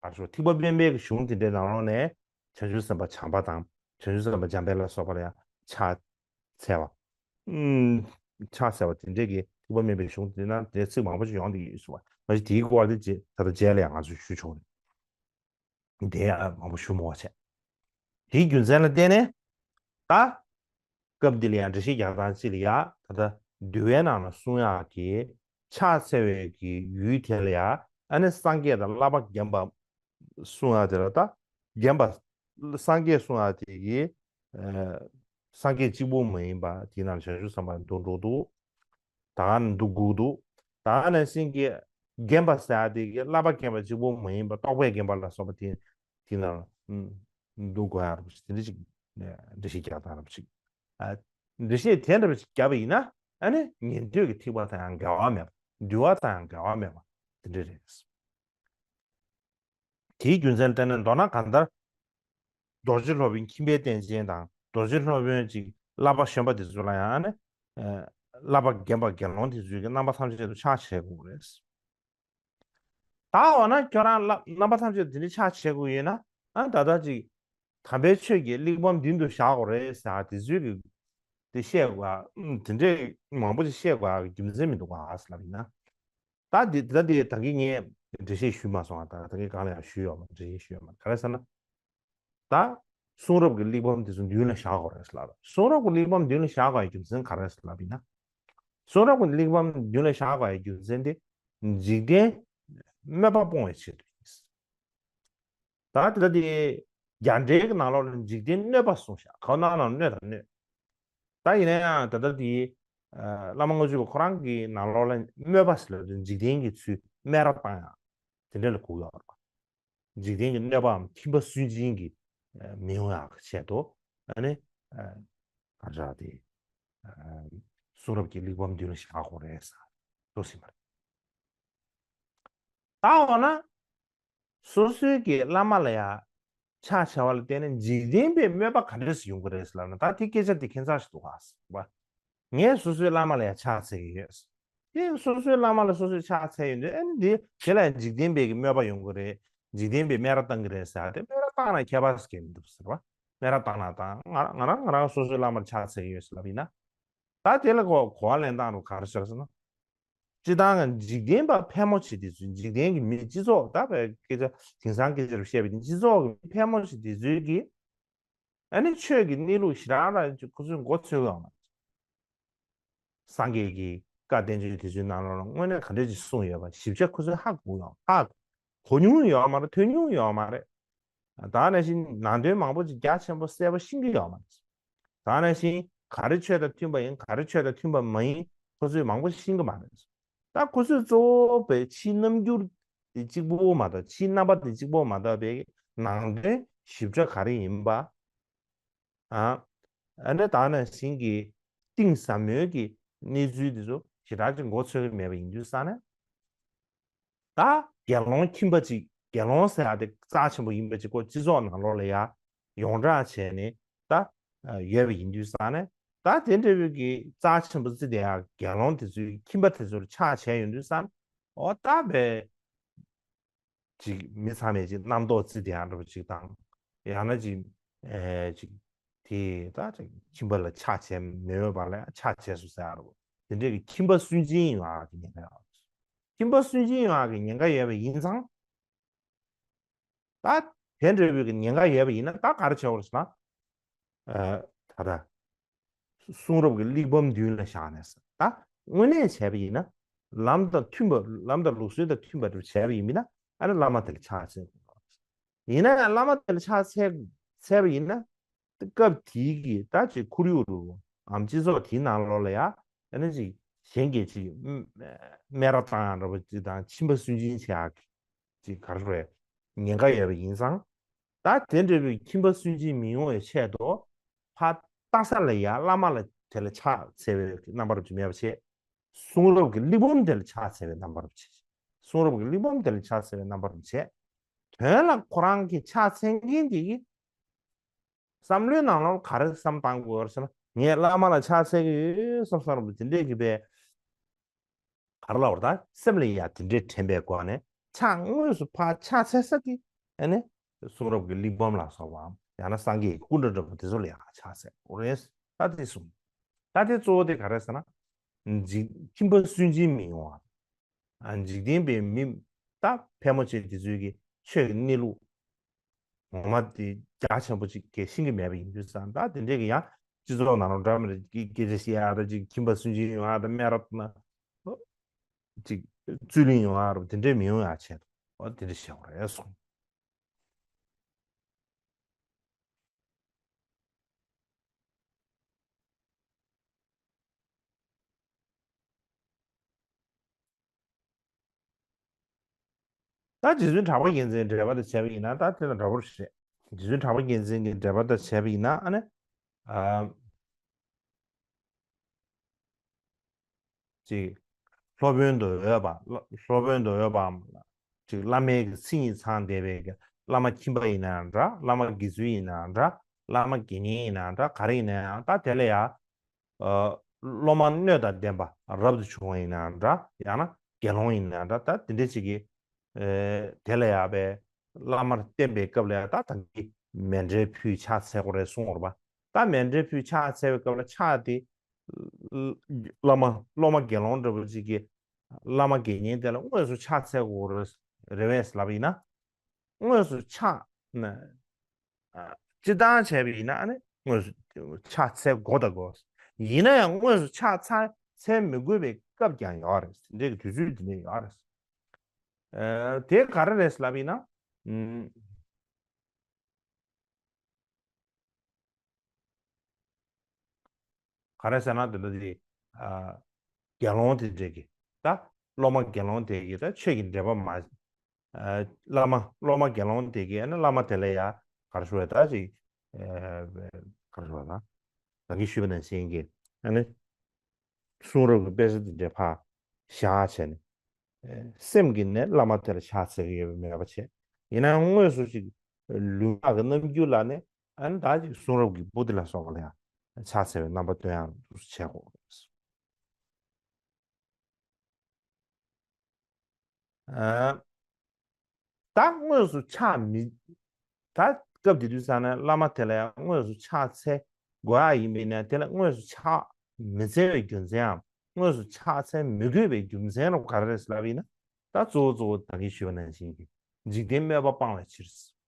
ཨ་ཞོ་ཐེག་པ་དམན་པའི་གི་གཞུང་དེ་འདྲའི་ནང་ལོགས་ནས་བྱང་ཆུབ་སེམས་དཔའ་བྱམས་པ་དང་བྱང་ཆུབ་སེམས་དཔའ་འཇམ་དཔལ་ལ་སོགས་པ་ལ་ཡང་ཕྱག་འཚལ་བ། ཨུམ། ཕྱག་འཚལ་བ་དེ་འདྲའི་གི་ཐེག་པ་དམན་པའི་གཞུང་དེ་ནང་དེ་ཚིག་མང་པོ་ཞིག་ཡོང་བསྡད་ཡོད་ཟེར་བ། མ་གཞི་དེའི་སྐོར་དེ་རྗེས་ད་ལྟ་རྗེས་ལ་ཡང་ང་ཚོས་ཞུ་ཆོག་རེད། དེ་ཡང་མང་པོ་ཞུ་མི་དགོས་བྱས། དེའི་རྒྱུ་མཚན་ལ་བརྟེན་ནས་ད། སྐབས་འདི་ལ་ཡང་འགྲེལ་བཤད་རྒྱག་སྟངས་གཅིག་ལ་ཡ་ད་ལྟ་འདུལ་བའི་ནང་ལ་གསུང་ཡག་གི་ཕྱག་འཚལ་བའི་གི་ཡུལ་དེ་ལ་ཡ་ཨ་ནི་སངས་རྒྱས་དང་བསླབ་པ་རྒན་པ་གསུང་ཡག་དེ་ལ་ད་རྒན་པ་སངས་རྒྱས་གསུང་ཡག་དེ་གི་ཨ་སངས་རྒྱས་གཅིག་པུ་མ་ཡིན་པ་དེའི་ནང་བྱང་ཆུབ་སེམས་དཔའ་འདུ་འགྲོ་འདུག་ད་ག་ནས་འདུ་དགོས་འདུག་ད་ག་ནང་བཞིན་གྱི་རྒན་པ་ཟེར་ཡག་དེ་གི་བསླབ་པ་རྒན་པ་གཅིག་པུ་མ་ཡིན་པ་རྟོགས་པའི་རྒན་པ་ལ་སོགས་པ་དེ་དེ་ནང་ལ་འདུ་དགོས་ཡག་རེད་པ་ཞིག་དེ་འདྲ་ཞིག་འགྲེལ་བཤད་རྒྱག་སྟངས་རེད་པ་ཞིག་ཨ། འགྲེལ་བཤད་དེ་འདྲ་པ་ཞིག་བརྒྱབ་པ་ཡིན་ན་ཨ་ནི་ཉན་ཐོས་ཀྱི་ཐེག་པ་དང་ཡང་འགལ་བ་མེད་པ། འདུལ་བ་དང་ཡང་འགལ་བ་མེད་པ་དེ་འདྲ་རེད། དེའི་རྒྱུ་མཚན་བསྟན་ནས་མདོར་ན་གང་ལྟར། རྡོ་རྗེ་སློབ་དཔོན་ཁྱིམ་པའི་རྟེན་ཅན་དང་རྡོ་རྗེ་སློབ་དཔོན་ཅིག་བསླབ་པ་གཞོན་པ་དེ་ཚོ་ལ་ཡང་ཨ་ནི། བསླབ་པ་རྒན་པ་དགེ་སློང་དེ་ཚོས་ཀྱི་རྣམ་པ་ཐམས་ཅད་དུ་ཕྱག་བྱེད་དགོས་རེད། ད་འོ་ན་ཁྱོད་རང་བསླབ་རྣམ་པ་ཐམས་ཅད་དུ་དེ་འདྲའི་ཕྱག་བྱེད་དགོས་ཡོད་ན་ཨ་ད་ལྟ་ཅིག་དམ་པའི་ཆོས་ཀྱི་གླེགས་བམ་མདུན་དུ་བཞག་དགོས་རེད་ཟེར་དེ་ཚོའི་གི་ དེ་བཤད་དགོས་ཨ། དེ་འདྲས་མང་པོ་ཅིག་བཤད་དགོས་ཨ་རྒྱུ་མཚན་མི་འདུག་ག་ཨ་ཟེར་ལབ་ཡིན་ན། ད་འདི་ད་འདི་ད་གིན་ངས་འགྲེལ་བཤད་ཞུས་མ་སོང་ཨ། ད་ད་གིན་གང་ལ་ཡང་ཞུས་ཡོད་མ་འགྲེལ་བཤད་ཞུས་ཡོད་མ་ག་རེ་ཟེར་ན། ད་གསུང་རབ་ཀྱི་གླེགས་བམ་དེ་ཚོ་མདུན་ལ་བཞག་དགོས་རེད་ཟེར་ལབ། གསུང་རབ་ཀྱི་གླེགས་བམ་མདུན་ལ་བཞག་དགོས་ཡ་རྒྱུ་མཚན་ག་རེ་ཟེར་ལབ་ཡིན་ན། གསུང་རབ་ཀྱི་གླེགས་བམ་མདུན་ལ་བཞག་དགོས་ཡ་རྒྱུ་མཚན་དེ་འཇིག་རྟེན་དམོད་པ་སྤོང་བའི་ཆེད་དུ་ཡིན། ད་དེ་ལྟ་དེ་རྒྱ་འགྲེལ་གྱི་ནང་ལོགས་ལ་འཇིག་རྟེན་གནོད་པ་གསུངས་ཤག་ཁོ་ནང་ན་གནོད་དང་གནོད། ད་ཡིན་ན་ཡང་ད་ལྟ་དེ་བླ་མ་ལྔ་བཅུ་པ་ཁོ་རང་གི་ནང་ལོགས་ལ་དམོད་པ་ཟེར་ལབ་དུས་འཇིག་རྟེན་གྱི་ཚུལ་སྨད་ར་བཏང་ཡ་དེ་འདྲ་ལ་གོ་གི་ཡོད་རེད་པ། འཇིག་རྟེན་གྱི་གནོད་པའམ་ཁྱིམ་པ་སུན་འབྱིན་གྱི་མི་ཡོང་ཡག་གི་ཆེད་དུ་ཨ་ནི་ག་འདྲ་དེ་གསུང་རབ་ཀྱི་གླེགས་བམ་མདུན་ལ་བཞག་དགོས་རེད་ཟེར་འདུག་ཟེར་བ་རེད། ད་འོ་ན། སོ་སོའི་གི་བླ་མ་ལ་ཡ་ཕྱག་བྱ་བ་ལ་བརྟེན་ནས་འཇིག་རྟེན་པའི་དམོད་པ་ག་འདྲས་སུ་ཡོང་གི་རེད་ཟེར་ལབ་ན། ད་དེ་སྐད་ཆ་དེ་ཁྱད་མཚར་ཞིག་འདུག་ག་ཟེར་བ། ངས་སོ་སོའི་བླ་མ་ལ་ཡ་ཕྱག་འཚལ་གྱི་ཡོད། དེ་སོ་སོའི་བླ་མ་ལ་སོ་སོས་ཕྱག་འཚལ་ཡོང་དུས་ཨ་ནི་འདི་དེ་ལ་ཡ་འཇིག་རྟེན་པའི་གི་དམོད་པ་ཡོང་གི་རེད། འཇིག་རྟེན་པའི་སྨད་ར་བཏང་གི་རེད་ཟེར་ཏེ་སྨད་ར་བཏང་ན་ཁྱད་པར་ཞིག་མི་འདུག་ཟེར་བ། སྨད་ར་བཏང་ན་བཏང་ང་རང་ང་རང་ང་རང་སོ་སོའི་བླ་མར་ཕྱག་འཚལ་གྱི་ཡོད་ཟེར་ལབ་ཡིན་ན། ད་དེ་ལ་གོ་གོ་བ་ལེན་སྟངས་རུ་ག་རེ་ཟེར་ཟེར་ན། སྤྱི་བཏང་གི་འཇིག་རྟེན་པ་ཕལ་མོ་ཆེ་དེ་ཚོས་འཇིག་རྟེན་གྱི་མི་སྤྱི་ཚོགས་ད་བའི་སྐད་ཆ་དེང་སང་སྐད་ཆ་རུ་བཤད་པའི་སྤྱི་ཚོགས་ཀྱི་མི་ཕལ་མོ་ཆེ་དེ་ཚོས་ཀྱིས་ཨ་ནི་ཆོས་ཀྱི་གནས་ལུགས་ཞེ་དྲག་ར་ཁོ་ཚོས་མགོ་ཚོས་ཡོད་མ་རེད། སངས་རྒྱས་ཀྱི་བཀའ་བསྟན་བཅོས་དེ་ཚོའི་ནང་ལོགས་ལ་དངོས་གནས་ག་འདྲས་ཅིག་གསུངས་ཡོད་པ་ཞིབ་ཆ་ཁོ་ཚོས་ཧ་གོ་ཡོང་ཧ་གོ་མྱོང་ཡོད་མ་རེད། ཐོས་མྱོང་ཡོད་མ་རེད། ད་ནང་བཞིན་ནང་དོན་མང་པོ་ཅིག་རྒྱ་ཆེན་པོ་གསལ་པོ་ཤེས་ཀྱི་ཡོད་མ་རེད། ད་ནང་བཞིན་ག་རེ་ཆོས་དང་མཐུན་པ་ཡིན་ག་རེ་ཆོས་དང་མཐུན་པ་མ་ཡིན་ཁོ་ཚོས་མང་པོ་ཤེས་ཀྱི་མ་རེད། ད་ཁོ་ཚོས་གཙོ་བོ་བའི་ཕྱིའི་རྣམ་འགྱུར་དེ་གཅིག་པོ་མ་གཏོགས་ཕྱིའི་རྣམ་པ་དེ་གཅིག་པོ་མ་གཏོགས་པའི་ནང་དོན་ཞིབ་ཕྲ་ག་རེ་ཡིན་པ། ཨ་ཨ་ནི་ད་ནང་བཞིན་གྱི་གཏིང་ཟབ་མོའི་གི་གནས་ཚུལ་དེ་ཚོ་ཞེ་དྲག་ཅིག་མགོ་ཚོས་ཀྱི་མེད་པ་ཡིན་དུས་ཙང་ནས། ད་དགེ་སློང་ཁྱིམ་པ་ཅིག་དགེ་སློང་ཟེར་ཡ་དེ་རྩ་ཆེན་པོ་ཡིན་པ་ཅིག་ཁོ་སྤྱི་ཚོགས་ནང་ལོགས་ལ་ཡ་ཡོངས་གྲགས་བྱས་ནས་ད་ཡོད་པ་ཡིན་དུས་ཙང་ནས། ད་དེ་འདྲ་བའི་གི་རྩ་ཆེན་པོ་བརྩི་བསྡད་ཡ་དགེ་སློང་དེ་ཚོའི་ཁྱིམ་པ་དེ་ཚོར་ཕྱག་བྱས་ཡོང་དུས་ཙང་ནས་འོ་ད་བས། ཅིག་མི་ཚང་མས་ཅིག་རྣམ་རྟོག་བརྩི་བསྡད་ཡ་འདྲ་པོ་ཅིག་དང་། ཡང་ན་ཅིག་ཨེ་ཅིག་དེ་ད་ཅིག་ཁྱིམ་པ་ལ་ཕྱག་བྱས་མི་འོས་པ་ལ་ཕྱག་བྱས་སོང་ཟེར་ཡ་འདྲ་པོ་དེ་འདྲས་ཀྱི་ཁྱིམ་པ་སུན་འབྱིན་ཡོང་ཡ་གི་ཉེན་ཁ་ཡོད། ཁྱིམ་པ་སུན་འབྱིན་ཡོང་ཡ་གི་ཉེན་ཁ་ཡོད་པ་ཡིན་ཙང་། ད་དེ་འདྲ་བའི་གི་ཉེན་ཁ་ཡོད་པ་ཡིན་ན་ད་ག་རེ་བྱེད་དགོས་རེད་ཟེར་ན། ཨ་ད་ལྟ། གསུང་རབ་ཀྱི་གླེགས་བམ་མདུན་ལ་བཞག་ནས་ད་དངོས་གནས་བྱས་པ་ཡིན་ན་ལམ་དང་མཐུན་པ་ལམ་དང་ལུགས་སྲོལ་དང་མཐུན་པ་འདྲ་བྱས་པ་ཡིན་པ་ཡིན་ན་ཨ་ནི་བླ་མ་དེ་ལ་ཕྱག་འཚལ་དགོས། ཡིན་ན་ཡང་བླ་མ་དེ་ལ་ཕྱག་འཚལ་འཚལ་བ་ཡིན་ན་སྐབས་དེའི་གི་ད་ཅིག་ཁོར་ཡུག་རུ་འམ་སྤྱི་ཚོགས་དེའི་ནང་ལོགས་ལ་ཡ་ཨ་ནི་ཅིག་གཞན་གྱིས་ཅིག་སྨད་ར་བཏང་ཡ་འདྲ་པོ་ཅིག་དང་ཁྱིམ་པ་སུན་འབྱིན་བྱེད་ཡ་གི་ཅིག་ག་རེ་རེད། ཉེན་ཁ་ཡོད་པ་ཡིན་ཙང་། ད་དེ་འདྲ་བའི་ཁྱིམ་པ་སུན་འབྱིན་མི་ཡོང་བའི་ཆེད་དུ། ཕར་ལྟ་ས་ལ་ཡ་བླ་མ་ལ་དེ་ལ་ཕྱག་འཚལ་བའི་རྣམ་པ་རུ་ཅིག་མེད་པ་བྱས། གསུང་རབ་ཀྱི་གླེགས་བམ་དེ་ལ་ཕྱག་འཚལ་བའི་རྣམ་པ་རུ་བྱས། གསུང་རབ་ཀྱི་གླེགས་བམ་དེ་ལ་ཕྱག་འཚལ་བའི་རྣམ་པ་རུ་བྱས། དོན་ལ་ཁོ་རང་གི་ཕྱག་འཚལ་མཁན་དེ་གི་བསམ་བློའི་ནང་ལོགས་ག་རེ་བསམ་བཏང་དགོས་ཟེར་ན་ངས་བླ་མ་ལ་ཕྱག་འཚལ་གྱི་ཡོད་བསམ་བསམ་རུ་དེ་འདྲས་ཀྱི་པའི། ག་རེ་ལབ་རེད་ད་སེམས་ལ་ཡ་དེ་འདྲའི་དྲན་པའི་སྒོ་ནས་ཕྱག་དངོས་སུ་ཕར་ཕྱག་འཚལ་ས་དེ་ཨ་ནི་གསུང་རབ་ཀྱི་གླེགས་བམ་ལ་སོགས་པའམ་ཡང་ན་སངས་རྒྱས་ཀྱི་སྐུ་འདྲ་འདྲ་པོ་དེ་ཚོ་ལ་ཡང་ཕྱག་འཚལ་དགོས་རེད། ད་དེ་གསུངས། ད་དེ་གཙོ་བོ་དེ་ག་རེ་ཟེར་ན། འཇིག་ཁྱིམ་པ་སུན་འབྱིན་མི་ཡོང་བ། འཇིག་རྟེན་པའི་མི་ད་ཕལ་མོ་ཆེ་དེ་ཚོའི་གི་ཆོས་ཀྱི་གནས་ལུགས། ངོ་མ་དེ་རྒྱ་ཆེན་པོ་ཅིག་གིས་ཤེས་ཀྱི་མེད་པ་ཡིན་དུས་ཙང་ད་དེ་འདྲས་ཀྱི་ཡང་སྤྱི་ཚོགས་ནང་ལ་འདྲ་མི་འདྲ་གི་སྐད་ཆ་བཤད་ཡག་དང་ཅིག་ཁྱིམ་པ་སུན་འབྱིན་ཡོང་ཡག་དང་སྨད་ར་ན་ཅིག་རྩོད་གླེང་ཡོང་ཡག་རུ་དེ་འདྲས་མི་ཡོང་ཡག་ཆེད་དུ་འོ་དེ་འདྲས་བཤད་དགོས་རེད་གསུངས། ད་རྗེ་བཙུན་གྲགས་པ་རྒྱལ་མཚན་འགྲེལ་པ་དང་བྱས་པ་ཡིན་ན་ད་དེ་དང་འདྲ་པོ་རེད། རྗེ་བཙུན་གྲགས་པ་རྒྱལ་མཚན་གྱི་འགྲེལ་པ་དང་བྱས་པ་ཡིན་ན་ཨ་ནི། ཨ། ཅིག་སློབ་དཔོན་དུ་འོས་པ། སློབ་དཔོན་དུ་འོས་པའམ། ཅིག་བླ་མའི་གི་མཚན་ཉིད་ཚང་བསྡད་པའི་གི་བླ་མ་ཁྱིམ་པ་ཡིན་ན་འདྲ། བླ་མ་དགེ་ཚུལ་ཡིན་ན་འདྲ། བླ་མ་དགེ་བསྙེན་ཡིན་ན་འདྲ། ག་རེ་ཡིན་ན་ཡང་ད་དེ་ལ་ཡ། ཨ། སློབ་མ་སྣོད་དང་ལྡན་པ་རབ་ཏུ་བྱུང་བ་ཡིན་ན་འདྲ། ཡང་ན་དགེ་སློང་ཡིན་ན་འདྲ། ད་དེ་འདྲ་ཅིག་གི། ཨེ། དེ་ལ་ཡ་བས་བླ་མར་བསྟེན་པའི་སྐབས་ལ་ཡ་ད་ད་གི་མཎྜལ་ཕུལ་ཕྱག་འཚལ་དགོས་རེད་གསུངས་པ་རེད་པ། ད་མཎྜལ་ཕུལ་ཕྱག་འཚལ་བའི་སྐབས་ལ་ཕྱག་དེ་བླ་མ་སློབ་མ་དགེ་སློང་འདྲ་པོ་ཅིག་གིས་བླ་མ་དགེ་བསྙེན་དེ་ལ་དངོས་སུ་ཕྱག་འཚལ་དགོས་རེད་པས་ལབ་ཡིན་ན། དངོས་སུ་ཕྱག་ན་ཨ། སྤྱིར་བཏང་བྱས་པ་ཡིན་ན་ཨ་ནི་དངོས་སུ་ཕྱག་འཚལ་དགོས་དང་དགོས། ཡིན་ན་ཡང་དངོས་སུ་ཕྱག་འཚལ་འཚལ་མི་དགོས་པའི་སྐབས་ཀྱང་ཡོད་རེད། དེ་འདྲའི་དུས་ཚོད་དེ་འདྲ་ཡོད་རེད། ཨ། དེ་ག་རེ་རེད་ལབ་ཡིན་ན། ཨུམ། ག་རེ་ཟེར་ན་དེ་འདྲ་དེ། ཨ། དགེ་སློང་དེ་འདྲས་ཀྱི། ད་སློབ་མ་དགེ་སློང་དེ་གི་ད་ཆོས་ཀྱི་འབྲེལ་པ་མ། ཨ། བླ་མ་སློབ་མ་དགེ་སློང་དེ་གི་ཨ་ནི་བླ་མ་དེ་ལ་ཡ་ག་རེ་ཞུ་བ་ད་ཅིག་ཨ། ག་རེ་ཞུ་བ་ད། ད་གིན་ཞུས་པ་ནང་བཞིན་གྱི་ཨ་ནི། གསུང་རབ་ཀྱི་དཔེ་ཆ་དེ་འདྲས་ཕར་བཞག་བྱས་ནས། སེམས་ཀྱིས་ནི་བླ་མ་དེར་ཕྱག་འཚལ་གྱི་ཡོད་པ་མེད་པ་བྱས། ཡིན་ནའང་དངོས་སུ་ཅིག་ལུས་ངག་གི་རྣམ་འགྱུར་ལ་ནི་ཨ་ནི་ད་ཅིག་གསུང་རབ་ཀྱི་པོ་ཏི་ལ་སོགས་པ་ལ་ཡང་ཕྱག་འཚལ་བའི་རྣམ་པ་སྟོན་ཡག་འདུག་སེ་བྱེད་དགོས། ཨ། ད་དངོས་སུ་ཕྱག་མི། ད་སྐབས་དེ་དུས་ཙ་ན་བླ་མ་དེ་ལ་ཡང་དངོས་སུ་ཕྱག་འཚལ་དགོས་ཡག་ཡིན་པས་ན། དེ་ལ་དངོས་སུ་ཕྱག་མི་འཚལ་བའི་རྒྱུ་མཚན་ཡང་། དངོས་སུ་ཕྱག་འཚལ་མི་དགོས་པའི་རྒྱུ་མཚན་རུ་ག་རེ་རེད་ལབ་ཡིན་ན། ད་གཙོ་བོ་གཙོ་བོ་ད་གིན་ཞུས་པ་ནང་བཞིན་གྱི་འཇིག་རྟེན་སྨོད་པ་སྤང་བའི་ཕྱིར།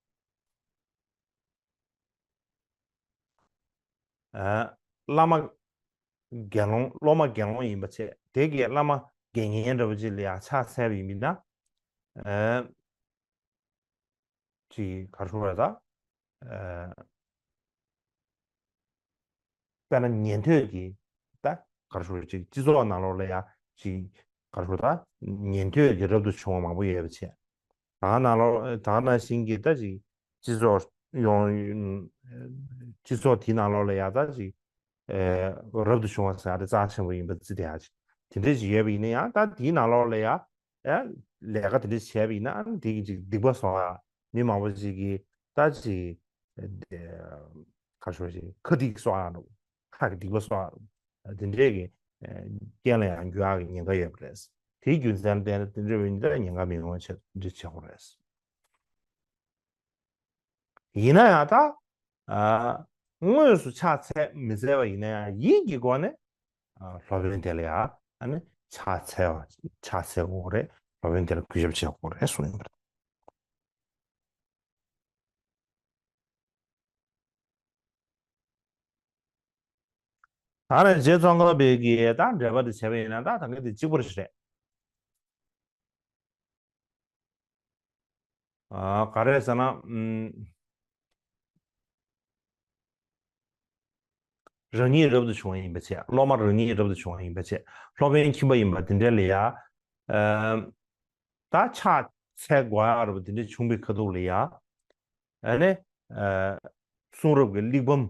ཨ། བླ་མ་དགེ་སློང་སློབ་མ་དགེ་སློང་ཡིན་པ་བྱས། དེ་གའི་བླ་མ་དགེ་བསྙེན་འདྲ་པོ་ཅིག་ལ་ཡང་ཕྱག་འཚལ་བ་ཡིན་པས་ན། ཨ། ཅིག་ག་རེ་ཞུ་དགོས་རེད་ད། ཨ། དཔེར་ན་ཉན་ཐོས་ཀྱི་ད་ག་རེ་ཞུ་དགོས་རེད། ཅིག་སྤྱི་ཚོགས་ནང་ལོགས་ལ་ཡང་ཅིག་ག་རེ་ཞུ་དགོས་རེད་ད། ཉན་ཐོས་ཀྱི་རབ་ཏུ་བྱུང་བ་མང་པོ་ཡོད་པ་བྱས། ད་ག་ནང་ལོགས་ད་ག་ནང་བཞིན་གྱི་ད་ཅིག་སྤྱི་ཚོགས་ཡོངས། སྤྱི་ཚོགས་དེའི་ནང་ལོགས་ལ་ཡང་ད་ཅིག་ཨེ། རབ་ཏུ་བྱུང་བ་ཟེར་ཡག་དེ་རྩ་ཆེན་པོ་ཡིན་པ་བརྩི་བསྡད་ཡག་ཅིག་དེ་འདྲས་ཅིག་ཡོད་པ་ཡིན་ན་ཡང་། ད་དེའི་ནང་ལོགས་ལ་ཡང་ཨེ། ལས་ཀ་དེ་འདྲས་བྱས་པ་ཡིན་ན་ཨ་ནི་དེ་གི་ཅིག་སྡིག་པ་གསོག་ཡག་མི་མང་པོ་ཅིག་གིས་ད་ཅིག་ཨེ། ག་རེ་ཞུ་དགོས་རེད། ཁ་སྡིག་གསོག་ཡག་འདྲ་པོ། ཁ་གི་སྡིག་པ་གསོག་ཡག་འདྲ་པོ། དེ་འདྲས་ཀྱི་ཨེ། རྐྱེན་ལ་ཡང་འགྱུར་ཡག་གི་ཉེན་ཁ་ཡོད་པ་རེད། དེའི་རྒྱུ་མཚན་ལ་བརྟེན་ནས་དེ་འདྲས་པ་ཡིན་ན་ད་ཉེན་ཁ་མི་ཡོང་བ་བྱེད་འདྲ་བྱེད་དགོས་རེད། ཡིན་ན་ཡང་ད། ཨ། དངོས་སུ་ཕྱག་འཚལ་མི་འཚལ་བ་ཡིན་ན་ཡང་ཡིད་ཀྱི་སྒོ་ནས། ཨ། སློབ་དཔོན་དེ་ལ་ཡང་ཨ་ནི་ཕྱག་འཚལ་བ་ཕྱག་འཚལ་དགོས་རེད། སློབ་དཔོན་དེ་ལ་གུས་ཞབས་བྱེད་དགོས་རེད་གསུངས་ཡོད་པ་རེད། ད་ནི་རྗེ་ཙོང་ཁ་པ་གིས་ད་འགྲེལ་པ་དེ་བྱས་པ་ཡིན་ན་ད་ད་གིན་དེ་གཅིག་པ་རེད། ཨ། ག་རེ་ཟེར་ན། ཨུམ། རང་ཉིད་རབ་ཏུ་བྱུང་བ་ཡིན་པ་བྱས། སློབ་མ་རང་ཉིད་རབ་ཏུ་བྱུང་བ་ཡིན་པ་བྱས། སློབ་དཔོན་ཁྱིམ་པ་ཡིན་པ་དེ་འདྲ་ལ་ཡ། ཨ། ད་ཕྱག་འཚལ་དགོས་ཡག་རབ་དེ་འདྲ་བྱུང་བའི་ཁ་ཐུག་ལ་ཡ། ཨ་ནི། ཨ། གསུང་རབ་ཀྱི་གླེགས་བམ་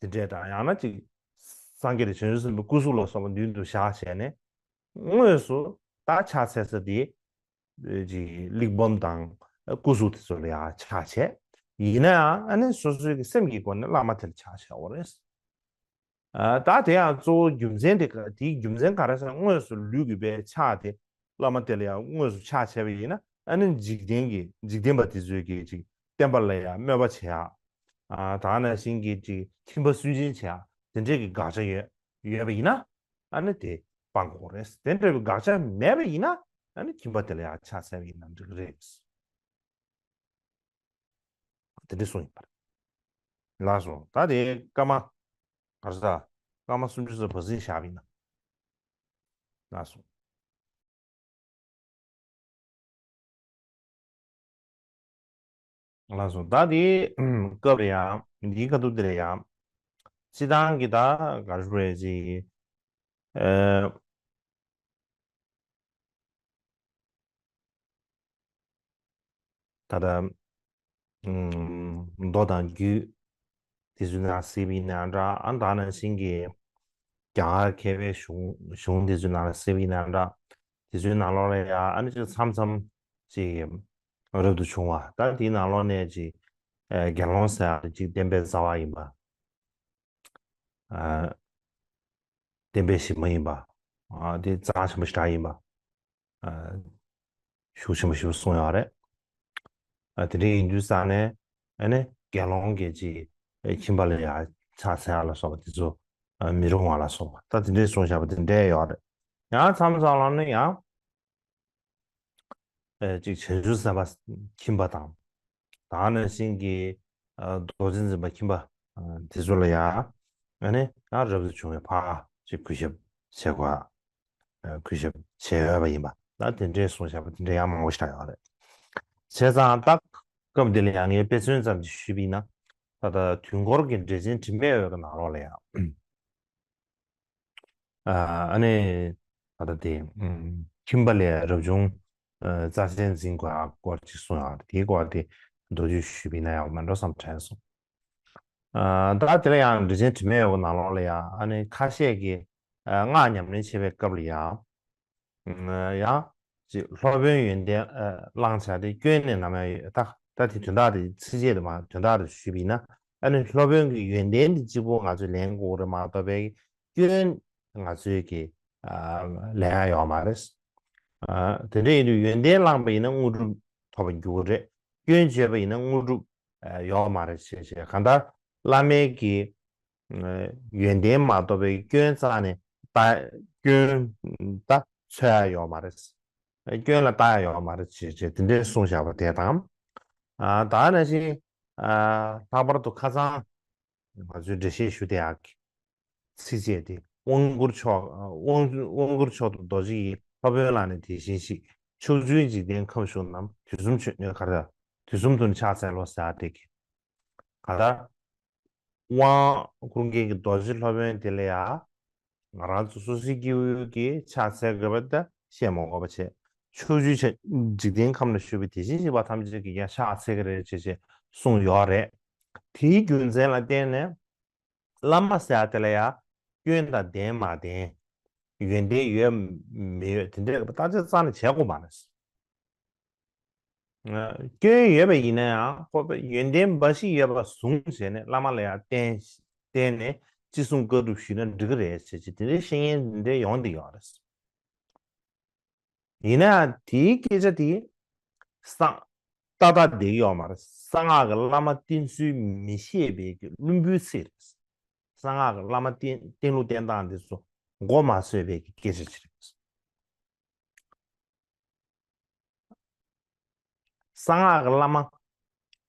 དེ་འདྲས་དང་། ཡང་ན་ཅིག་སངས་རྒྱས་དང་བྱང་ཆུབ་སེམས་དཔའི་སྐུ་གཟུགས་ལ་སོགས་པ་མདུན་དུ་བཞག་བྱས་ནས། དངོས་སུ་ད་ཕྱག་འཚལ་ས་དེ་ཅིག་གླེགས་བམ་དང་སྐུ་གཟུགས་དེ་ཚོ་ལ་ཡང་ཕྱག་བྱས། ཡིན་ན་ཡང་ཨ་ནི་སོ་སོའི་གི་སེམས་ཀྱི་སྒོ་ནས་བླ་མ་དེར་ཕྱག་བྱ་དགོས་རེད། ཨ། ད་དེ་ཡང་གཙོ་བོ་རྒྱུ་མཚན་དེ་ག་དེའི་རྒྱུ་མཚན་ག་རེ་ཟེར་ན། དངོས་སུ་ལུས་ཀྱི་པའི་ཕྱག་དེ་བླ་མ་དེ་ལ་ཡང་དངོས་སུ་ཕྱག་བྱས་པ་ཡིན་ན། ཨ་ནི་འཇིག་རྟེན་གྱི་འཇིག་རྟེན་པ་དེ་ཚོའི་གི་ཅིག་བསྟན་པ་ལ་ཡང་སྨོད་པ་བྱེད་ཡག་ཨ། ད་ག་ནང་བཞིན་གྱི་ཅིག་ཁྱིམ་པ་སུན་འབྱིན་བྱེད་ཡག་དེ་འདྲས་ཀྱི་དགག་བྱ་ཡོད་ཡོད་པ་ཡིན་ན། ཨ་ནི་དེ་སྤང་དགོས་རེད། དེ་འདྲ་བའི་དགག་བྱ་མེད་པ་ཡིན་ན། ཨ་ནི་ཁྱིམ་པ་དེ་ལ་ཡང་ཕྱག་འཚལ་བ་ཡིན་ན་འགྲིག་གི་རེད། དེ་འདྲ་གསུངས་ཡོད་པ་རེད། ལགས་སོ། ད་དེ་སྐར་མ་ག་རེ་ཟ། སྐར་མ་སུམ་ཅུ་ཙམ་བ་ཟིན་བཞག་པ་ཡིན་ན། ལགས་སོ། ལགས་སོ། ད་དེ་སྐབས་ལ་ཡང་འདིའི་ཁ་ཐུག་དེ་ལ་ཡང་སྤྱི་བཏང་གི་ད་ག་རེ་ཞུ་དགོས་རེད། ཅིག་ཨ། ད་ལྟ་ཨུམ། མདོ་དང་རྒྱུད་དེ་ཚོའི་ནང་གཟིགས་པ་ཡིན་ན་འདྲ། ཨ། ད་ག་ནང་བཞིན་གྱི་རྒྱ་གར་མཁས་པའི་གཞུང་གཞུང་དེ་ཚོའི་ནང་ལ་གཟིགས་པ་ཡིན་ན་འདྲ། དེ་ཚོའི་ནང་ལོགས་ལ་ཡང་ཨ་ནི་ཅིག་མཚམས་མཚམས་ཅིག་རབ་ཏུ་བྱུང་བ། ད་དེའི་ནང་ལོགས་ནས་ཅིག་ཨ། དགེ་སློང་ཟེར་ཡག་ཅིག་བསྟན་པའི་རྩ་བ་ཡིན་པ། ཨ། བསྟན་པའི་གཞི་མ་ཡིན་པ། ཨ། དེ་རྩ་ཆེན་པོ་ཞེ་དྲག་ཡིན་པ། ཨ། ཤུགས་ཆེན་པོ་ཞིག་གསུངས་ཡོད་རེད། ཨ། དེ་འདྲ་ཡིན་དུས་ཙང་ནས་ཨ་ནི་དགེ་སློང་གི་ཅིག་ ཨེ་ཁྱིམ་པ་ལ་ཡང་ཕྱག་འཚལ་ཡ་ལ་སོགས་པ་དེ་ཚོ་ཨ་མི་རུང་བ་ལ་སོགས་པ་ད་དེ་འདྲས་གསུངས་བཞག་པ་དེ་འདྲས་ཡོད་རེད། ཡང་མཚམས་མཚམས་ལ་ནི་ཡང་ཨེ་ཅིག་བྱང་ཆུབ་སེམས་དཔའ་ཁྱིམ་པ་དང་། ད་ནང་བཞིན་གྱི་ཨ་རྡོ་རྗེ་འཛིན་པ་ཁྱིམ་པ་ཨ་དེ་ཚོ་ལ་ཡང་ཨ་ནི་ཡང་རབ་ཏུ་བྱུང་བའི་ཕར་ཅིག་གུས་ཞབས་བྱེད་དགོས། ཨ་གུས་ཞབས་བྱེད་འོས་པ་ཡིན་པ་ད་དེ་འདྲས་གསུངས་བཞག་པ་དེ་འདྲས་ཡང་མང་པོ་ཞིག་ཡོད་རེད། བྱས་ཙང་ད་སྐབས་འདི་ལ་ཡང་ངས་དཔེ་མཚོན་ཙམ་ཞིག་ཞུས་པ་ཡིན་ན། ད་ལྟ་དུས་འཁོར་གྱི་འགྲེལ་ཆེན་དྲི་མེད་འོད་ཀྱི་ནང་ལོགས་ལ་ཡང་ཨ་ནི་ད་ལྟ་དེ་ཁྱིམ་པ་ལས་རབ་བྱུང་རྩ་ཆེན་འཛིན་དགོས་སྐོར་ཅིག་གསུངས་ཡོད་རེད། དེའི་སྐོར་དེ་མདོར་བསྡུས་ཞུས་པ་ཡིན་ན་ཡག་པོ་མེད་འགྲོ་བསམ་དྲན་སོང་། ཨ་ད་དེ་ལ་ཡང་འགྲེལ་ཆེན་དྲི་མེད་འོད་ཀྱི་ནང་ལོགས་ལ་ཡང་ཨ་ནི་ཁ་ཤས་ཀྱིས་ཨ་སྔགས་ཉམས་ལེན་བྱེད་པའི་སྐབས་ལ་ཡང་ཡང་ཅིག་སློབ་དཔོན་ཡོན་ཏན་བླང་བྱ་དེ་སྐྱོན་ནས་ནམ་ཡང་ཡོད་ད་ད་དེ་དོན་དག་དེ་ཚིགས་བཅད་དུ་མ་དོན་དག་དེ་ཞུས་པ་ཡིན་ན། ཨ་ནི་སློབ་དཔོན་གྱི་ཡོན་ཏན་དེ་གཅིག་པོ་ང་ཚོས་ལེན་དགོས་རེད་མ་གཏོགས་པའི་སྐྱོན་ང་ཚོས་ཀྱི་ཨ་ལེན་ཡ་ཡོད་མ་རེད། ཨ་དེ་འདྲ་ཡིན་དུས་ཡོན་ཏན་བླངས་པ་ཡིན་ན་དངོས་གྲུབ་ཐོབ་པར་འགྱུར་གྱི་རེད། སྐྱོན་བརྗོད་པ་ཡིན་ན་དངོས་གྲུབ་ཨ་ཡོད་མ་རེད་ཞེས་བྱས། གང་ལྟར་བླ་མའི་གི་ཨ་ཡོན་ཏན་མ་གཏོགས་པའི་སྐྱོན་རྩ་ནས་ལྟ་སྐྱོན་ད་འཚོལ་ཡ་ཡོད་མ་རེད། སྐྱོན་ལ་ལྟ་ཡ་ཡོད་མ་རེད་ཞེས་བྱས་དེ་འདྲའི་གསུངས་བཞག་པ་དེ་དང་། ཨ་ད་ནང་བཞིན་ཨ་ལྷག་པར་དུ་ཁ་སང་ང་ཚོའི་འགྲེལ་བཤད་ཞུ་བསྡད་ཡག་གི་ཚིགས་བཅད་དེ། དབང་བསྐུར་མཆོག་དབང་དབང་བསྐུར་མཆོག་ཏུ་རྡོ་རྗེ་ཡིས། སློབ་དཔོན་ལ་ནི་དེ་བཞིན་གཤེགས། ཕྱོགས་བཅུའི་འཇིག་རྟེན་ཁམས་བཞུགས་རྣམས། དུས་གསུམ་ཆོས་ནི་གར་དུ་དུས་གསུམ་དུ་ནི་ཕྱག་འཚལ་ལོ་ཟེར་ཡག་དེ་གི་གང་ལྟར། དབང་བསྐུར་མཁན་གྱི་རྡོ་རྗེ་སློབ་དཔོན་དེ་ལ་ཡང་ང་རང་ཚོ་སོ་སོའི་སྐྱེ་བོའི་གི་ཕྱག་འཚལ་དགོས་པ་ད་བཤད་མ་དགོས་པ་བྱས། ཕྱོགས་བཅུའི་ཆ་འཇིག་རྟེན་ཁམས་ལ་བཞུགས་པའི་དེ་བཞིན་གཤེགས་པ་ཐམས་ཅད་ཀྱི་ཡང་ཕྱག་འཚལ་གྱི་རེད་ཅེས་ཅེས་གསུངས་ཡོད་རེད། དེའི་རྒྱུ་མཚན་ལ་བརྟེན་ནས་བླ་མ་ཟེར་ཡ་དེ་ལ་ཡང་སྐྱོན་དང་ལྡན་མ་ལྡན། ཡོན་ཏན་ཡོད་མི་ཡོད་དེ་འདྲའི་བརྟག་དཔྱད་རྩ་ནས་བྱེད་དགོས་མ་རེད། སྐྱོན་ཡོད་པ་ཡིན་ན་ཡང་ཁོ་པའི་ཡོན་ཏན་འབའ་ཞིག་ཡོད་པ་བཟུང་བྱས་ནས་བླ་མ་ལ་ཡང་བསྟེན་བསྟེན་ནས་ཅི་གསུང་བཀའ་སྒྲུབ་ཞུས་ན་འགྲིག་གི་རེད་ཟེར་གྱི་དེ་འདྲའི་བཤད་མཁན་འདི་འདྲའི་ཡོང་བསྡད་ཡོད་རེད། ཡིན་ན་ཡང་དེའི་སྐད་ཆ་དེ་གསང་ཏག་ཏག་བསྡད་ཀྱི་ཡོད་མ་རེད། གསང་སྔགས་ཀྱི་བླ་མ་བསྟེན་ཚུལ་མི་ཤེས་པའི་གི་བླུན་པོའི་ཚིག་རེད། གསང་སྔགས་ཀྱི་བླ་མ་བསྟེན་བསྟེན་ལུགས་བསྟེན་སྟངས་འདི་ཚོ་མགོ་མ་ཚོས་པའི་གི་སྐད་ཆ་ཅིག་རེད། གསང་སྔགས་ཀྱི་བླ་མ་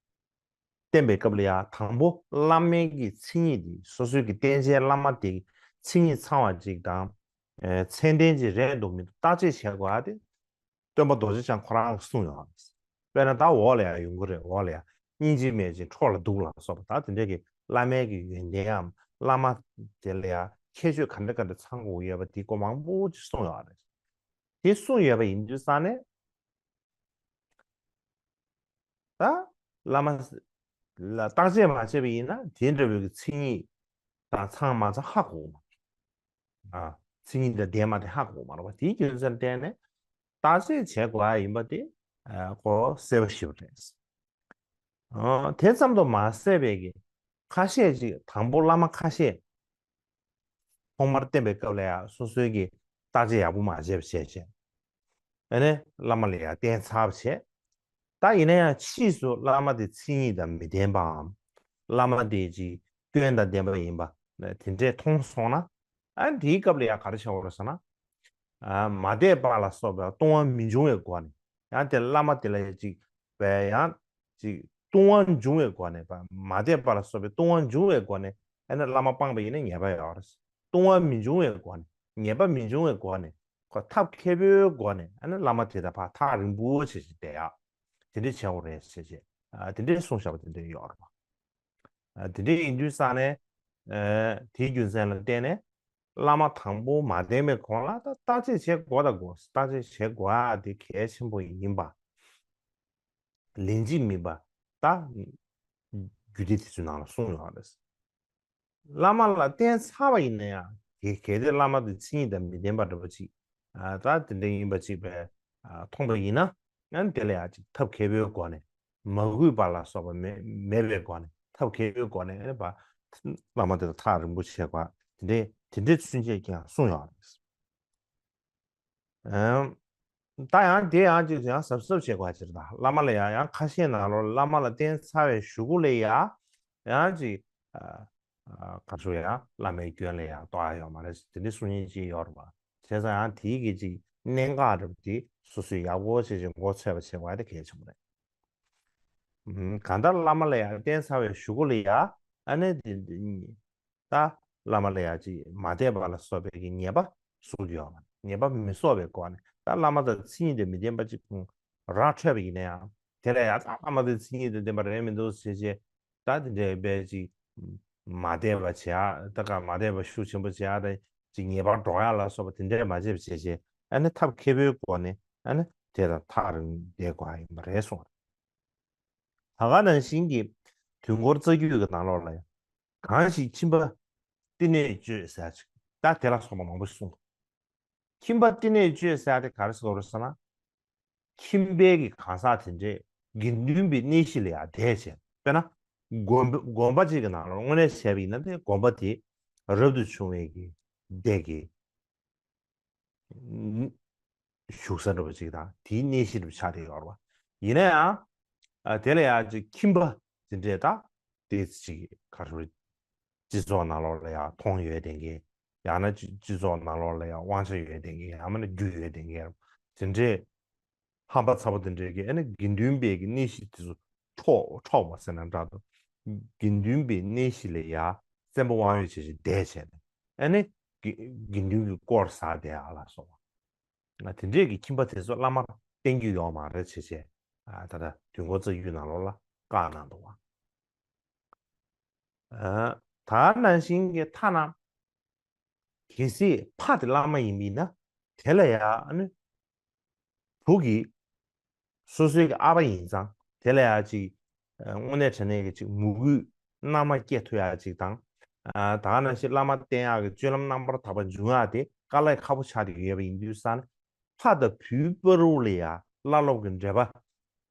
བསྟེན་པའི་སྐབས་ལ་ཡང་དང་པོ་བླ་མའི་གི་མཚན་ཉིད་དེ་སོ་སོའི་གི་བསྟེན་བྱའི་བླ་མ་དེ་གི་མཚན་ཉིད་ཚང་བ་ཅིག་དང་། ཨེ་མཚན་ལྡན་ཅིག་རེད་འདུག་མི་འདུག་བརྟག་དཔྱད་བྱེད་དགོས་ཡ་དེ་སྟོན་པ་རྡོ་རྗེ་འཆང་ཁོ་རང་གིས་གསུངས་ཡོད་རེད། དཔེར་ན་ད་འོག་ལ་ཡང་ཡོང་གི་རེད། འོག་ལ་ཡང་སྙིང་རྗེ་མེད་ཅིང་ཁྲོ་ལ་སྡུག་ལ་སོགས་པ་ད་དེ་འདྲའི་གི་བླ་མའི་གི་ཡོན་ཏན་འམ་བླ་མ་དེ་ལ་ཡང་ཁྱད་ཆོས་ག་འདྲ་ག་འདྲ་ཚང་དགོས་ཡོད་པ་དེ་སྐོར་མང་པོ་ཅིག་གསུངས་ཡོད་རེད། དེ་གསུངས་ཡོད་པ་ཡིན་དུས་ཙང་ནས་ད་བླ་མ་ལ་བརྟག་དཔྱད་མ་བྱས་པ་ཡིན་ན་དེ་འདྲ་བའི་གི་མཚན་ཉིད་དང་ཚང་མ་ཚང་ཧ་གོ་གི་མ་རེད། ཨ་མཚན་ཉིད་དང་ལྡན་མ་དེ་ཧ་གོ་གི་མ་རེད་པ། དེའི་རྒྱུ་མཚན་བརྟེན་ནས་བརྟག་དཔྱད་བྱེད་དགོས་ཡ་ཡིན་པ་དེ་ཨ་ཁོ་གསལ་པོ་ཞེ་པོ་རེད། ཨ་དེ་ཙམ་དུ་མ་ཟད་པའི་གི་ཁ་ཤས་ཅིག་དང་པོ་བླ་མ་ཁ་ཤས་ཐོག་མར་བསྟེན་པའི་སྐབས་ལ་ཡང་སོ་སོའི་གི་བརྟག་དཔྱད་ཡག་པོ་མ་བྱས་པ་བྱས་བྱས། ཨ་ནི་བླ་མ་ལ་ཡང་བསྟེན་ཚར་བ་བྱས། ད་ཡིན་ན་ཡང་ཕྱིས་སུ་བླ་མ་དེ་མཚན་ཉིད་དང་མི་ལྡན་པའམ། བླ་མ་དེ་ཅིག་སྐྱོན་དང་ལྡན་པ་ཡིན་པ་དེ་འདྲས་མཐོང་སོང་ན། ཨ་ནི་དེའི་སྐབས་ལ་ཡང་ག་རེ་བྱ་དགོས་རེད་ཟེར་ན། ཨ་མ་དད་པ་ལ་སོགས་པའི་ལྟུང་བ་མི་འབྱུང་བའི་སྒོ་ནས་ཡང་དེ་བླ་མ་དེ་ལ་ཅིག་བས་ཡང་ཅིག་ལྟུང་བ་འབྱུང་བའི་སྒོ་ནས་པ་མ་དད་པ་ལ་སོགས་པའི་ལྟུང་བ་འབྱུང་བའི་སྒོ་ནས་ཨ་ནི་བླ་མ་སྤངས་པ་ཡིན་ན་ཉེས་པ་ཡོད་རེད། ལྟུང་བ་མི་འབྱུང་བའི་སྒོ་ནས་ཉེས་པ་མི་འབྱུང་བའི་སྒོ་ནས་ཁོ་ཐབས་མཁས་པོའི་སྒོ་ནས་ཨ་ནི་བླ་མ་དེ་དང་ཕར་ཐག་རིང་པོ་བྱེད་བཞིན་བསྡད་ཡག་དེ་འདྲས་བྱེད་དགོས་རེད་ཟེར་བྱས་ཨ་དེ་འདྲས་གསུངས་བཞག་པ་དེ་འདྲས་ཡོད་རེད་པ། ཨ་དེ་འདྲས་ཡིན་དུས་ཙང་ནས་ཨ་དེའི་རྒྱུ་མཚན་ལ་བརྟེན་ནས་བླ་མ་དང་པོ་མ་བསྟེན་པའི་གོང་ལ་ད་བརྟག་དཔྱད་བྱེད་དགོས་ད་དགོས། བརྟག་དཔྱད་བྱེད་དགོས་ཡ་དེ་གལ་ཆེན་པོ་ཡིན་པ། ལན་གཅིག་མིན་པ་ད་རྒྱུད་སྡེ་དེ་ཚོའི་ནང་ལ་གསུངས་ཡོད་རེད། བླ་མ་ལ་བསྟེན་ཚར་བ་ཡིན་ན་ཡང་གལ་གལ་ཏེ་བླ་མ་དེ་མཚན་ཉིད་དང་མི་ལྡན་པ་འདྲ་པོ་ཅིག་ཨ་ད་དེ་འདྲ་ཡིན་པ་ཅིག་པས་ཨ་མཐོང་པ་ཡིན་ན་ཡང་དེ་ལ་ཡང་ཅིག་ཐབས་མཁས་པོའི་སྒོ་ནས་མ་གུས་པ་ལ་སོགས་པ་མེད་མེད་པའི་སྒོ་ནས་ཐབས་མཁས་པོའི་སྒོ་ནས་ཨ་ནི་བ་བླ་མ་དེ་ལ་ཐག་རིང་པོ་བྱེད་དགོས་དེ་འདྲའི་དེ་འདྲའི་ཚུན་ཆད་ཀྱང་གསུངས་ཡོད་རེད། ཨམ། ད་ཡང་དེ་ཡང་ཅིག་ཡང་གཟབ་གཟབ་བྱེད་དགོས་ཅིག་རེད་ད། བླ་མ་ལ་ཡང་ཡང་ཁ་ཤས་ནང་ལོགས་བླ་མ་ལ་བསྟེན་ཚར་བའི་གཞུག་གུ་ལ་ཡང་ཡང་ཅིག་ ཨ་ཨ་ག་རེ་ཟེར་ཡ། བླ་མའི་སྐྱོན་ལ་ཡ་རྟོགས་ཡ་ཡོད་མ་རེད། དེ་འདྲའི་གསུང་མཁན་ཅིག་ཡོད་རེད་པ། བྱས་ཙང་ཡང་དེའི་གི་ཅིག་གནད་འགག་འདྲ་པོ་དེ་སོ་སོས་ཡག་པོ་བྱས་བྱས་མགོ་ཚོས་པ་བྱེད་དགོས་ཡ་དེ་གལ་ཆེན་པོ་རེད། ཨུམ། གང་ལྟར་བླ་མ་ལ་ཡ་བསྟེན་ཚར་བའི་གཞུག་གུ་ལ་ཡ། ཨ་ནི་དེ་འདི་ད་བླ་མ་ལ་ཡ་ཅིག་མ་དད་པ་ལ་སོགས་པའི་གི་ཉེས་པ་གསོག་རྒྱུ་ཡོད་མ་རེད། ཉེས་པ་མི་གསོག་པའི་སྒོ་ནས། ད་བླ་མ་དང་མཚན་ཉིད་དང་མི་ལྡན་པ་ཅིག་ཁོང་རང་འཕྲད་པ་ཡིན་ན་ཡང་། དེ་ལ་ཡ་ད་བླ་མ་དང་མཚན་ཉིད་དང་ལྡན་པ་རེད་མི་འདུག་ཟེར་བྱས། ད་དེ་འདྲའི་དཔེ་ཅིག་མ་དད་པ་བྱེད་ཡ། ད་ག་མ་དད་པ་ཤུགས་ཆེན་པོ་བྱེད་ཡ་དང་། ཅིག་ཉེས་པར་སྒྲོག་ཡ་ལ་སོགས་པ་དེ་འདྲས་མ་བྱེད་པ་བྱས་བྱས། ཨ་ནི་ཐབས་མཁས་པོའི་སྒོ་ནས་ཨ་ནི་དེ་དང་ཐག་རིང་བསྡད་དགོས་ཡ་ཡིན་པ་རེད་གསུངས། ད་ག་ནང་བཞིན་གྱི་དུས་འཁོར་རྩ་རྒྱུད་ཀྱི་ནང་ལོགས་ལ་ཡང་། གང་ཞིག་ཁྱིམ་པ་བསྟི་གནས་སྤྱོད་ཟེར་ཡ་ཅིག་ད་དེ་ལ་སོགས་པ་མང་པོ་ཞིག་གསུངས། ཁྱིམ་པ་བསྟི་གནས་སྤྱོད་ཟེར་ཡ་དེ་ག་རེ་ཟེར་དགོས་རེད་ཟེར་ན། ཁྱིམ་པའི་གི་གང་ཟག་དེ་འདྲས་དགེ་འདུན་པའི་གནས་གཞི་ལ་ཡང་བསྡད་བྱས། དཔེར་ན། དགོན་པ་དགོན་པ་ཅིག་གི་ནང་ལ་དངོས་གནས་བྱས་པ་ཡིན་ན། དེ་དགོན་པ་དེ་རབ་ཏུ་བྱུང་བའི་གི་སྡེ་གི་བཞུགས་ས་འདྲ་པོ་ཅིག་དང་། དེའི་གནས་གཞི་འདྲ་པོ་ཆགས་བསྡད་ཡོད་རེད་པ། ཡིན་ན་ཡང་། ཨ། དེ་ལ་ཡང་ཅིག་ཁྱིམ་པ་དེ་འདྲས་ད་དེ་ཅིག་ག་རེ་ཟེར། སྤྱི་ཚོགས་ནང་ལོགས་ལ་ཡང་མཐོང་ཡོད་བསྡད་མཁན། ཡང་ན་སྤྱི་སྤྱི་ཚོགས་ནང་ལོགས་ལ་ཡང་དབང་ཆ་ཡོད་བསྡད་མཁན། ཡང་མིན་ན་རྒྱུ་ཡོད་བསྡད་མཁན། དེ་འདྲས་ཧམ་པ་ཚ་པོ་དེ་འདྲས་ཀྱིས། ཨ་ནི་དགེ་འདུན་པའི་གི་གནས་གཞི་དེ་ཚོ་འཕྲོག་འཕྲོག་པ་ཟེར་ན་འདྲ་འདུག་དགེ་འདུན་པའི་གནས་གཞི་ལ་ཡ་བཙན་པོ་དབང་ཡོད་བྱས་བྱས་བསྡད་བྱས་ནས། ཨ་ནི་དགེ་དགེ་འདུན་གྱི་དཀོར་ཟ་བསྡད་ཡ་ལ་སོགས་པ། དེ་འདྲས་ཀྱི་ཁྱིམ་པ་དེ་ཚོ་བླ་མར་བསྟེན་རྒྱུ་ཡོད་མ་རེད་བྱས་བྱས། ཨ། ད་ལྟ་དུས་འཁོར་རྩ་རྒྱུད་ནང་ལོགས་ལ་བཀག་གནང་འདུག་པ། ཨ། ད་ནང་བཞིན་གྱི་ཐ་ན། གལ་སྲིད་ཕ་དེ་བླ་མ་ཡིན་པ་ཡིན་ན། དེ་ལ་ཡང་ཨ་ནི་བུ་གིས་སོ་སོའི་གི་ཨ་ཕ་ཡིན་ཙང་། དེ་ལ་ཡང་ཅིག་ཨ། དངོས་གནས་དྲང་གནས་ཀྱི་ཅིག་མོས་གུས་རྣལ་མ་སྐྱེ་ཐུབ་ཡག་ཅིག་དང་། ཨ། ད་ག་ནང་བཞིན་བླ་མ་བསྟེན་ཡག་གི་སྤྱོད་ལམ་རྣམ་པར་དག་པ་འབྱུང་ཡག་དེ་དཀའ་ལས་ཁག་པོ་ཆགས་བསྡད་ཀྱི་ཡོད་པ་ཡིན་དུས་ཙང་། ཕ་དང་བུའི་བར་དུ་ལ་ཡང་བླ་སློབ་ཀྱི་འབྲེལ་པ་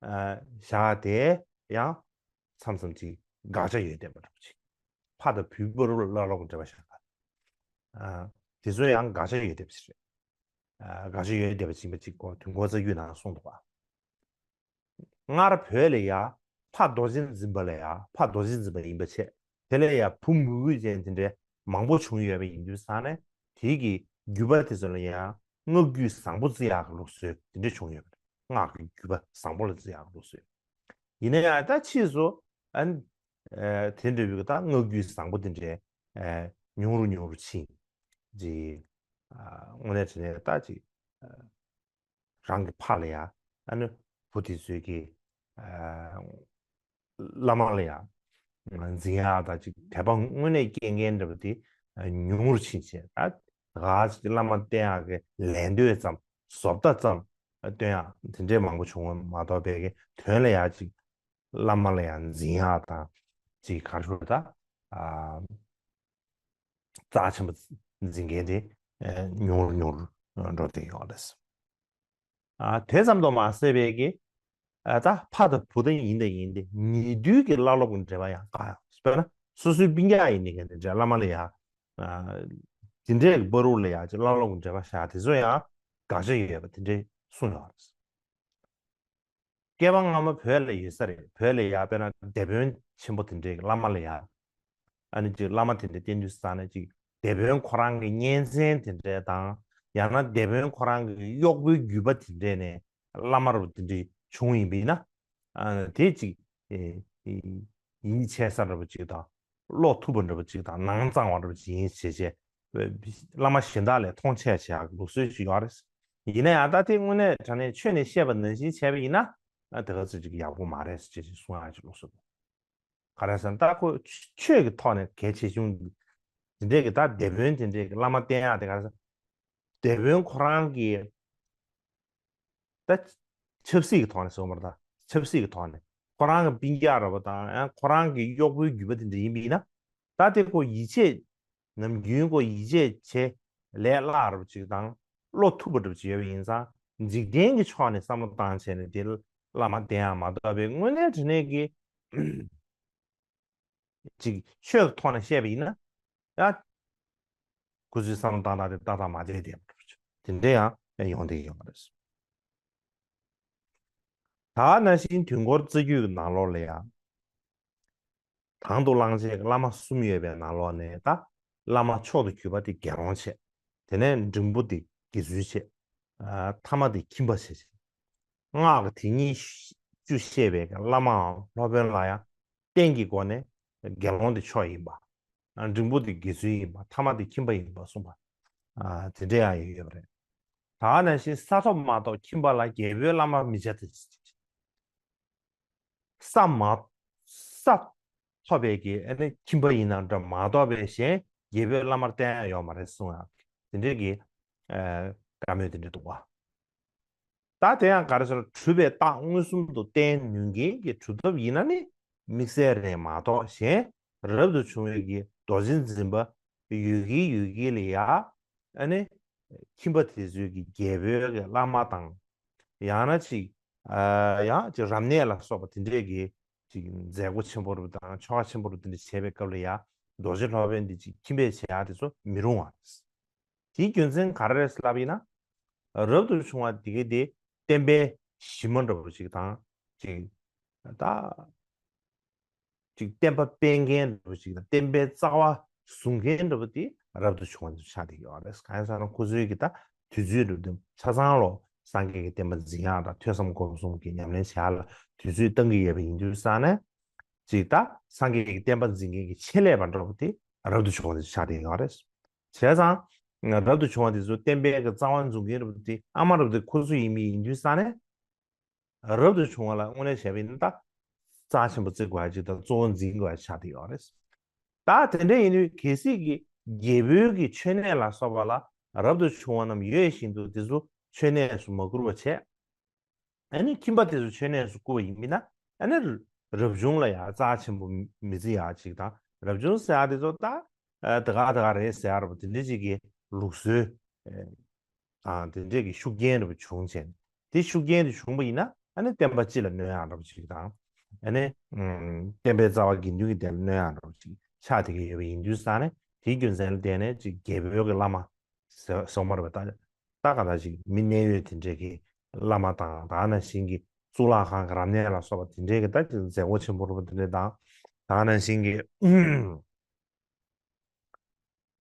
ཨ། བཞག་དེ་ཡང་མཚམས་མཚམས་ཅིག་དགག་བྱ་ཡོད་བསྡད་པ་འདྲ་པོ་ཅིག་ཕ་དང་བུའི་བར་དུ་བླ་སློབ་ཀྱི་འབྲེལ་བ་བཞག་པ། ཨ། དེ་ཚོ་ཡང་དགག་བྱ་ཡོད་བསྡད་པ་ཅིག་རེད། ཨ། དགག་བྱ་ཡོད་བསྡད་པ་ཅིག་ཡིན་པ་ཅིག་ཁོ་དུས་འཁོར་རྩ་རྒྱུད་ནང་གསུངས་འདུག་པ། སྔར་བོད་ལ་ཡ་ཕ་རྡོ་རྗེ་འཛིན་པ་ལ་ཡ། ཕ་རྡོ་རྗེ་འཛིན་པ་ཡིན་པ་བྱས། དེ་ལ་ཡ་བུ་མོས་གུས་ཅན་དེ་འདྲའི་མང་པོ་བྱུང་ཡོད་པ་ཡིན་དུས་ཙང་ནས། དེའི་གི་བརྒྱུད་པ་དེ་ཚོ་ལ་ཡང་སྔགས་རྒྱུད་བཟང་པོ་བརྩི་ཡག་གི་ལུགས་སྲོལ་དེ་འདྲ་བྱུང་ཡོད་པ་རེད། སྔགས་ཀྱི་བརྒྱུད་པ་བཟང་པོ་ལ་བརྩི་ཡག་གི་ལུགས་སྲོལ། ཡིན་ན་ཡང་ད་ཕྱིས་སུ་ཨ་ནི་ཨ་དེ་འདྲ་བའི་ད་སྔགས་རྒྱུད་བཟང་པོ་དེ་འདྲའི་ཨ་ཉུང་རུ་ཉུང་རུ་ཕྱིན་རྗེས། ཨ། དངོས་གནས་དྲང་གནས་ད་ཅིག་ཨ་རང་གི་ཕ་ལ་ཡ། ཨ་ནི་བུ་དེ་ཚོས་ཀྱི་ཨ་བླ་མ་ལ་ཡ་འཛིན་ཡག་ད་ཅིག་དད་པ་དངོས་གནས་སྐྱེ་མཁན་འདྲ་པོ་དེ་ཉུང་རུ་ཕྱིན་བྱས། ད་ག་ཅིག་བླ་མ་བསྟེན་ཡག་གི་ལད་ཟློས་ཙམ། བཟོ་ལྟ་ཙམ་སྟོན་ཡག་དེ་འདྲས་མང་པོ་བྱུང་བ་མ་གཏོགས་པའི་གི་དོན་ལ་ཡ་ཅིག་བླ་མ་ལ་ཡ་འཛིན་ཡག་དང་། ཅིག་ག་རེ་ཟེར། ད་ཨ་རྩ་ཆེན་པོ་འཛིན་མཁན་དེ་ཨ་ཉུང་རུ་ཉུང་རུ་འགྲོ་བསྡད་ཡོད་རེད། ཨ། དེ་ཙམ་དུ་མ་ཟད་པའི་གི། ཨ། ད་ཕ་དང་བུ་དང་ཡིན་དང་ཡིན་ཏེ། ཉེ་དུ་གི་བླ་སློབ་ཀྱི་འབྲེལ་བ་ཡང་བཀག་ཡག་དཔེར་ན་སོ་སོའི་སྤུན་ཀྱག་ཡིན་ནའི་གི་དེ་འདྲའི་བླ་མ་ལ་ཡ། ཨ། དེ་འདྲའི་གི་བར་དུ་ལ་ཡ་ཅིག་བླ་སློབ་ཀྱི་འབྲེལ་བ་བཞག་དེ་ཚོ་ཡང་དགག་བྱ་ཡོད་པ་དེ་འདྲའི་གསུངས་ཡོད་རེད། སྐྱེ་བ་སྔ་མ་བོད་ལ་ཡོད་ས་རེད། བོད་ལ་ཡ་དཔེར་ན་སྡེ་དཔོན་ཆེན་པོ་དེ་འདྲའི་གི་བླ་མ་ལ་ཡ། ཨ་ནི་ཅིག་བླ་མ་དེ་འདྲ་བསྟེན་དུས་ཙང་ནས་ཅིག་སྡེ་དཔོན་ཁོ་རང་གི་གཉེན་ཚན་དེ་འདྲ་དང་། ཡང་ན་སྡེ་དཔོན་ཁོ་རང་གི་གཡོག་པོའི་བརྒྱུད་པ་དེ་འདྲ་ནས་བླ་མ་འདྲ་པོ་དེ་འདྲ་བྱུང་ཡིན་པ་ཡིན་ན། ཨ། དེ་ཅིག་ཨེ་ཨེ་ཡིད་ཆེས་ས་འདྲ་པོ་ཅིག་དང་། བློ་ཐུབ་པ་འདྲ་པོ་ཅིག་དང་། ནང་གཙང་བ་འདྲ་པོ་ཅིག་ཡིན་བྱས་བྱས། བླ་མ་གཞན་དག་ལས་མཐོང་ཆེན་བྱེད་ཡག་གི་ལུགས་སྲོལ་ཞིག་ཡོད་རེད། ཡིན་ན་ཡང་ད་དེ་དངོས་གནས་དྲང་གནས་ཆོས་ནས་བཤད་པ་ནང་བཞིན་བྱས་པ་ཡིན་ན། ཨ། དེ་ག་ཚོད་ཅིག་ཡག་པོ་མ་རེད་ཅེས་གསུང་ཡག་ཅིག་ལུགས་སྲོལ། ག་རེ་ཟེར་ན། ད་ཁོ་ཆོས་ཀྱི་ཐོག་ནས་གལ་ཆེ་ཆུང་དེ་འདྲས་ཀྱི། ད་སྡེ་དཔོན་དེ་འདྲས་ཀྱི་བླ་མ་བསྟེན་ཡག་དེ། ག་རེ་ཟེར། སྡེ་དཔོན་ཁོ་རང་གི་ད་ཆབ་སྲིད་ཀྱི་ཐོག་ནས་ཟེར་བ་རེད། ད་ཆབ་སྲིད་ཀྱི་ཐོག་ནས་ཁོ་རང་གི་སྤུན་ཀྱག་འདྲ་པོ་དང་། ཡང་ཁོ་རང་གི་གཡོག་པོའི་བརྒྱུད་པ་དེ་འདྲ་ཡིན་པ་ཡིན་ན། ད་དེ་ཁོ་ཡིད་ཆེས། ནམ་རྒྱུན་ཁོ་ཡིད་ཆེས་བྱེད། ལས་སླ་འདྲ་པོ་ཅིག་དང་། བློ་ཐུབ་པ་འདྲ་པོ་ཅིག་ཡོད་པ་ཡིན་ཙང་། འཇིག་རྟེན་གྱི་ཕྱོགས་ནས་བསམ་བློ་བཏང་བྱས་ནས་དེ་བླ་མ་བསྟེན་ཡག་མ་གཏོགས་པའི་དངོས་གནས་དྲང་གནས་ཀྱི་ཅིག་ཆོས་ཀྱི་ཐོག་ནས་བཤད་པ་ཡིན་ན། ཡ། ཁོ་ཚོའི་བསམ་བློ་བཏང་སྟངས་དེ་ཏག་ཏག་མ་བྱས་བསྡད་པ་འདྲ་པོ་ཅིག་དེ་འདྲ་ཡང་ཡོང་བསྡད་ཀྱི་ཡོད་མ་རེད། ད་ནང་བཞིན་དུས་འཁོར་རྩ་རྒྱུད་ཀྱི་ནང་ལོགས་ལ་ཡང་ དང་དུ་བླངས་བྱས་ཀྱི་བླ་མ་གསུམ་ཡོད་པའི་ནང་ལོགས་ནས་ད་བླ་མ་མཆོག་ཏུ་གྱུར་པ་དེ་དགེ་སློང་བྱས། དེ་ནས་འབྲིང་པོ་དེ་དགེ་ཚུལ་བྱས། ཨ་ཐ་མ་དེ་ཁྱིམ་པ་བྱས། སྔགས་ཀྱི་དེ་ཉིད་བཅུ་བཤད་པའི་བླ་མའམ་སློབ་དཔོན་ལ་ཡང་རྟེན་གྱི་སྒོ་ནས་དགེ་སློང་དེ་མཆོག་ཡིན་པ། ཨ་འབྲིང་པོ་དེ་དགེ་ཚུལ་ཡིན་པ། ཐ་མ་དེ་ཁྱིམ་པ་ཡིན་པ་གསུངས་པ། ཨ་དེ་འདྲ་ཡང་ཡོད་པ་རེད། ད་ག་ནང་བཞིན་ས་ཐོབ་མ་གཏོགས་ཁྱིམ་པ་ལ་རྒྱལ་པོའི་བླ་མ་མི་བྱ་སྟེ། ས་མ་ས་ཐོབ་པའི་གི་ཨ་ནི་ཁྱིམ་པ་ཡིན་ན་འདྲ་མ་གཏོགས་པའི་གཞན་རྒྱལ་པོའི་བླ་མར་བསྟེན་ཡ་ཡོད་མ་རེད་གསུང་ཡ། དེ་འདྲའི་གི་ཨ་བཀའ་མོལ་དེ་འདྲ་འདུག་བ། ད་དེ་ཡང་ག་རེ་ཟེར་ན་གྲུབ་པའི་རྟགས་མངོན་སུམ་དུ་བསྟན་ནུས་མཁན་གྱི་གྲུབ་ཐོབ་ཡིན་ན་ནི་དམིགས་བསལ་རེད་མ་གཏོགས་གཞན་རབ་ཏུ་བྱུང་བའི་གི་རྡོ་རྗེ་འཛིན་པ་ཡོད་ཀྱི་ཡོད་ཀྱི་ལ་ཡ། ཨ་ནི་ཁྱིམ་པ་དེ་ཚོའི་གི་རྒྱལ་པོའི་གི་བླ་མ་དང་། ཡང་ན་ཅིག་ཨ་ཡང་ཅིག་རབ་གནས་ལ་སོགས་པ་དེ་འདྲས་གི་ཅིག་མཛད་སྒོ་ཆེན་པོ་རུ་དང་ཆོ་ག་ཆེན་པོ་རུ་དེ་འདྲ་བྱས་པའི་སྐབས་ལ་ཡ་རྡོ་རྗེ་སློབ་དཔོན་འདི་ཅིག་ཁྱིམ་པས་བྱེད་ཡ་དེ་ཚོ་མི་རུང་བ་རེད། དེའི་རྒྱུ་མཚན་ག་རེ་རེད་ལབ་ཡིན་ན། རབ་ཏུ་བྱུང་བ་དེ་གའི་དེ་བསྟན་པའི་གཞི་མ་འདྲ་པོ་ཅིག་དང་ཅིག་ད། ཅིག་བསྟན་པ་སྤེལ་མཁན་འདྲ་པོ་ཅིག་དང་བསྟན་པའི་རྩ་བ་བཟུང་མཁན་འདྲ་པོ་དེ་རབ་ཏུ་བྱུང་བ་ཆགས་བསྡད་ཡོད་རེད། གང་ཡིན་ཟེར་ན་ཁོ་ཚོའི་གི་ད་དུས་ཚོད་འདྲ་པོ་དེ་ཆ་ཚང་ལོ་སངས་རྒྱས་ཀྱི་བསྟན་པ་འཛིན་ཡག་དང་ཐོས་བསམ་སྒོམ་གསུམ་གྱི་ཉམས་ལེན་བྱེད་ཡག་ལ་དུས་ཚོད་བཏང་གི་ཡོད་པ་ཡིན་དུས་ཙང་ནས་ཅིག་ད་སངས་རྒྱས་ཀྱི་བསྟན་པ་འཛིན་མཁན་གྱི་ཆེད་ལས་པ་འདྲ་པོ་དེ་རབ་ཏུ་བྱུང་བ་དེ་ཆགས་བསྡད་ཡོད་རེད། བྱས་ཙང་རབ་ཏུ་བྱུང་བ་དེ་ཚོ་བསྟན་པའི་གི་རྩ་བ་འཛུགས་མཁན་འདྲ་པོ་དེ་ཨ་མ་འདྲ་པོ་དེ་ཁོ་ཚོ་ཡིན་མིན་ཡིན་དུས་ཙང་ནས། རབ་ཏུ་བྱུང་བ་ལ་དངོས་གནས་བྱས་པ་ཡིན་ན་ད་རྩ་ཆེན་པོ་བརྩི་དགོས་ཡ་ཅིག་དང་གཙོ་བོ་འཛིན་དགོས་ཡ་ཆགས་བསྡད་ཡོད་རེད། ད་དེ་འདྲ་ཡིན་དུས་གལ་སྲིད་ཀྱི་རྒྱལ་པོའི་གི་མཆོད་གནས་ལ་སོགས་པ་ལ་རབ་ཏུ་བྱུང་བ་རྣམས་ཡོད་བཞིན་དུ་དེ་ཚོ་མཆོད་གནས་སུ་མ་བཀུར་བ་བྱས། ཨ་ནི་ཁྱིམ་པ་དེ་ཚོ་མཆོད་གནས་སུ་བཀུར་བ་ཡིན་མིན་ན་ཨ་ནི་རབ་བྱུང་ལ་ཡང་རྩ་ཆེན་པོ་མི་བརྩི་ཡ་ཅིག་དང་རབ་བྱུང་ཟེར་ཡ་དེ་ཚོ་ད་ཨ་དེ་ག་དེ་ག་རེད་ཟེར་ཡ་ར་བ་དེ་འདྲ་ཅིག་གི་ལུགས་སྲོལ། དང་དེ་འདྲས་ཀྱི་ཤུགས་རྐྱེན་རེ་བྱུང་བྱས་ནས་དེ་ཤུགས་རྐྱེན་དེ་བྱུང་བ་ཡིན་ན་ཨ་ནི་བསྟན་པ་སྤྱི་ལ་གནོད་ཡག་འདྲ་པོ་ཅིག་དང་ཨ་ནི་བསྟན་པའི་རྩ་བ་དགེ་འདུན་གྱི་སྡེ་ལ་གནོད་ཡག་འདྲ་པོ་ཅིག་ཆགས་བསྡད་ཀྱི་ཡོད་པ་ཡིན་དུས་ཙང་ནས་དེའི་རྒྱུ་མཚན་ལ་བརྟེན་ནས་ཅིག་རྒྱལ་པོའི་གི་བླ་མ་ཟེར་སོགས་མ་རེད་པ། ད་ད་ག་ད་ཅིག་མི་གནད་ཡོད་དེ་འདྲས་ཀྱི་བླ་མ་དང་ད་ནང་བཞིན་གྱི་གཙུག་ལག་ཁང་གི་རབ་གནས་ལ་སོགས་པ་དེ་འདྲས་ཀྱི་ད་ཅིག་མཛད་སྒོ་ཆེན་པོ་རུ་པ་དེ་འདྲས་དང་ད་ནང་བཞིན་གྱི་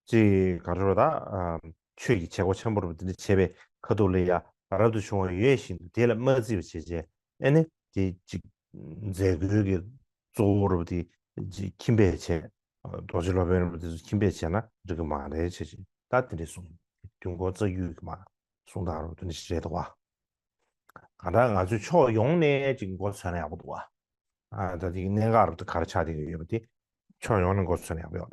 ཅིག་ག་རེ་རེད་ད། ཆོས་ཀྱི་བྱེད་སྒོ་ཆེན་པོ་རུ་འདི་འདྲ་བྱེད་པའི་ཁ་ཐུག་ལ་ཡ་རབ་ཏུ་བྱུང་བ་ཡོད་བཞིན་དུ་དེ་ལ་མ་བརྩི་བ་བྱས་བྱས་ཨེ་ནི་དེ་ཅིག་མཛད་སྒོའི་གི་གཙོ་བོ་རུ་དེ་ཅིག་ཁྱིམ་པས་བྱས། རྡོ་རྗེ་སློབ་དཔོན་རུ་དེ་ཚོ་ཁྱིམ་པས་བྱས་ན་འགྲིག་གི་མ་རེད་བྱས་བྱས་ད་དེ་འདྲ་གསུངས། དུས་འཁོར་རྩ་རྒྱུད་ཀྱི་མ་གསུང་སྟངས་རུ་དེ་འདྲ་ཞིག་རེད་འདུག་བ། གང་ལྟར་ང་ཚོས་ཕྱོགས་ཡོངས་ནས་ཅིག་མགོ་ཚོས་ན་ཡག་པོ་འདུག་བ། ཨ་ད་དེ་གནད་འགག་རུ་དེ་ག་རེ་ཆགས་བསྡད་ཀྱི་ཡོད་པ་དེ་ཕྱོགས་ཡོངས་ནས་མགོ་ཚོས་ན་ཡག་པོ་ཡོད།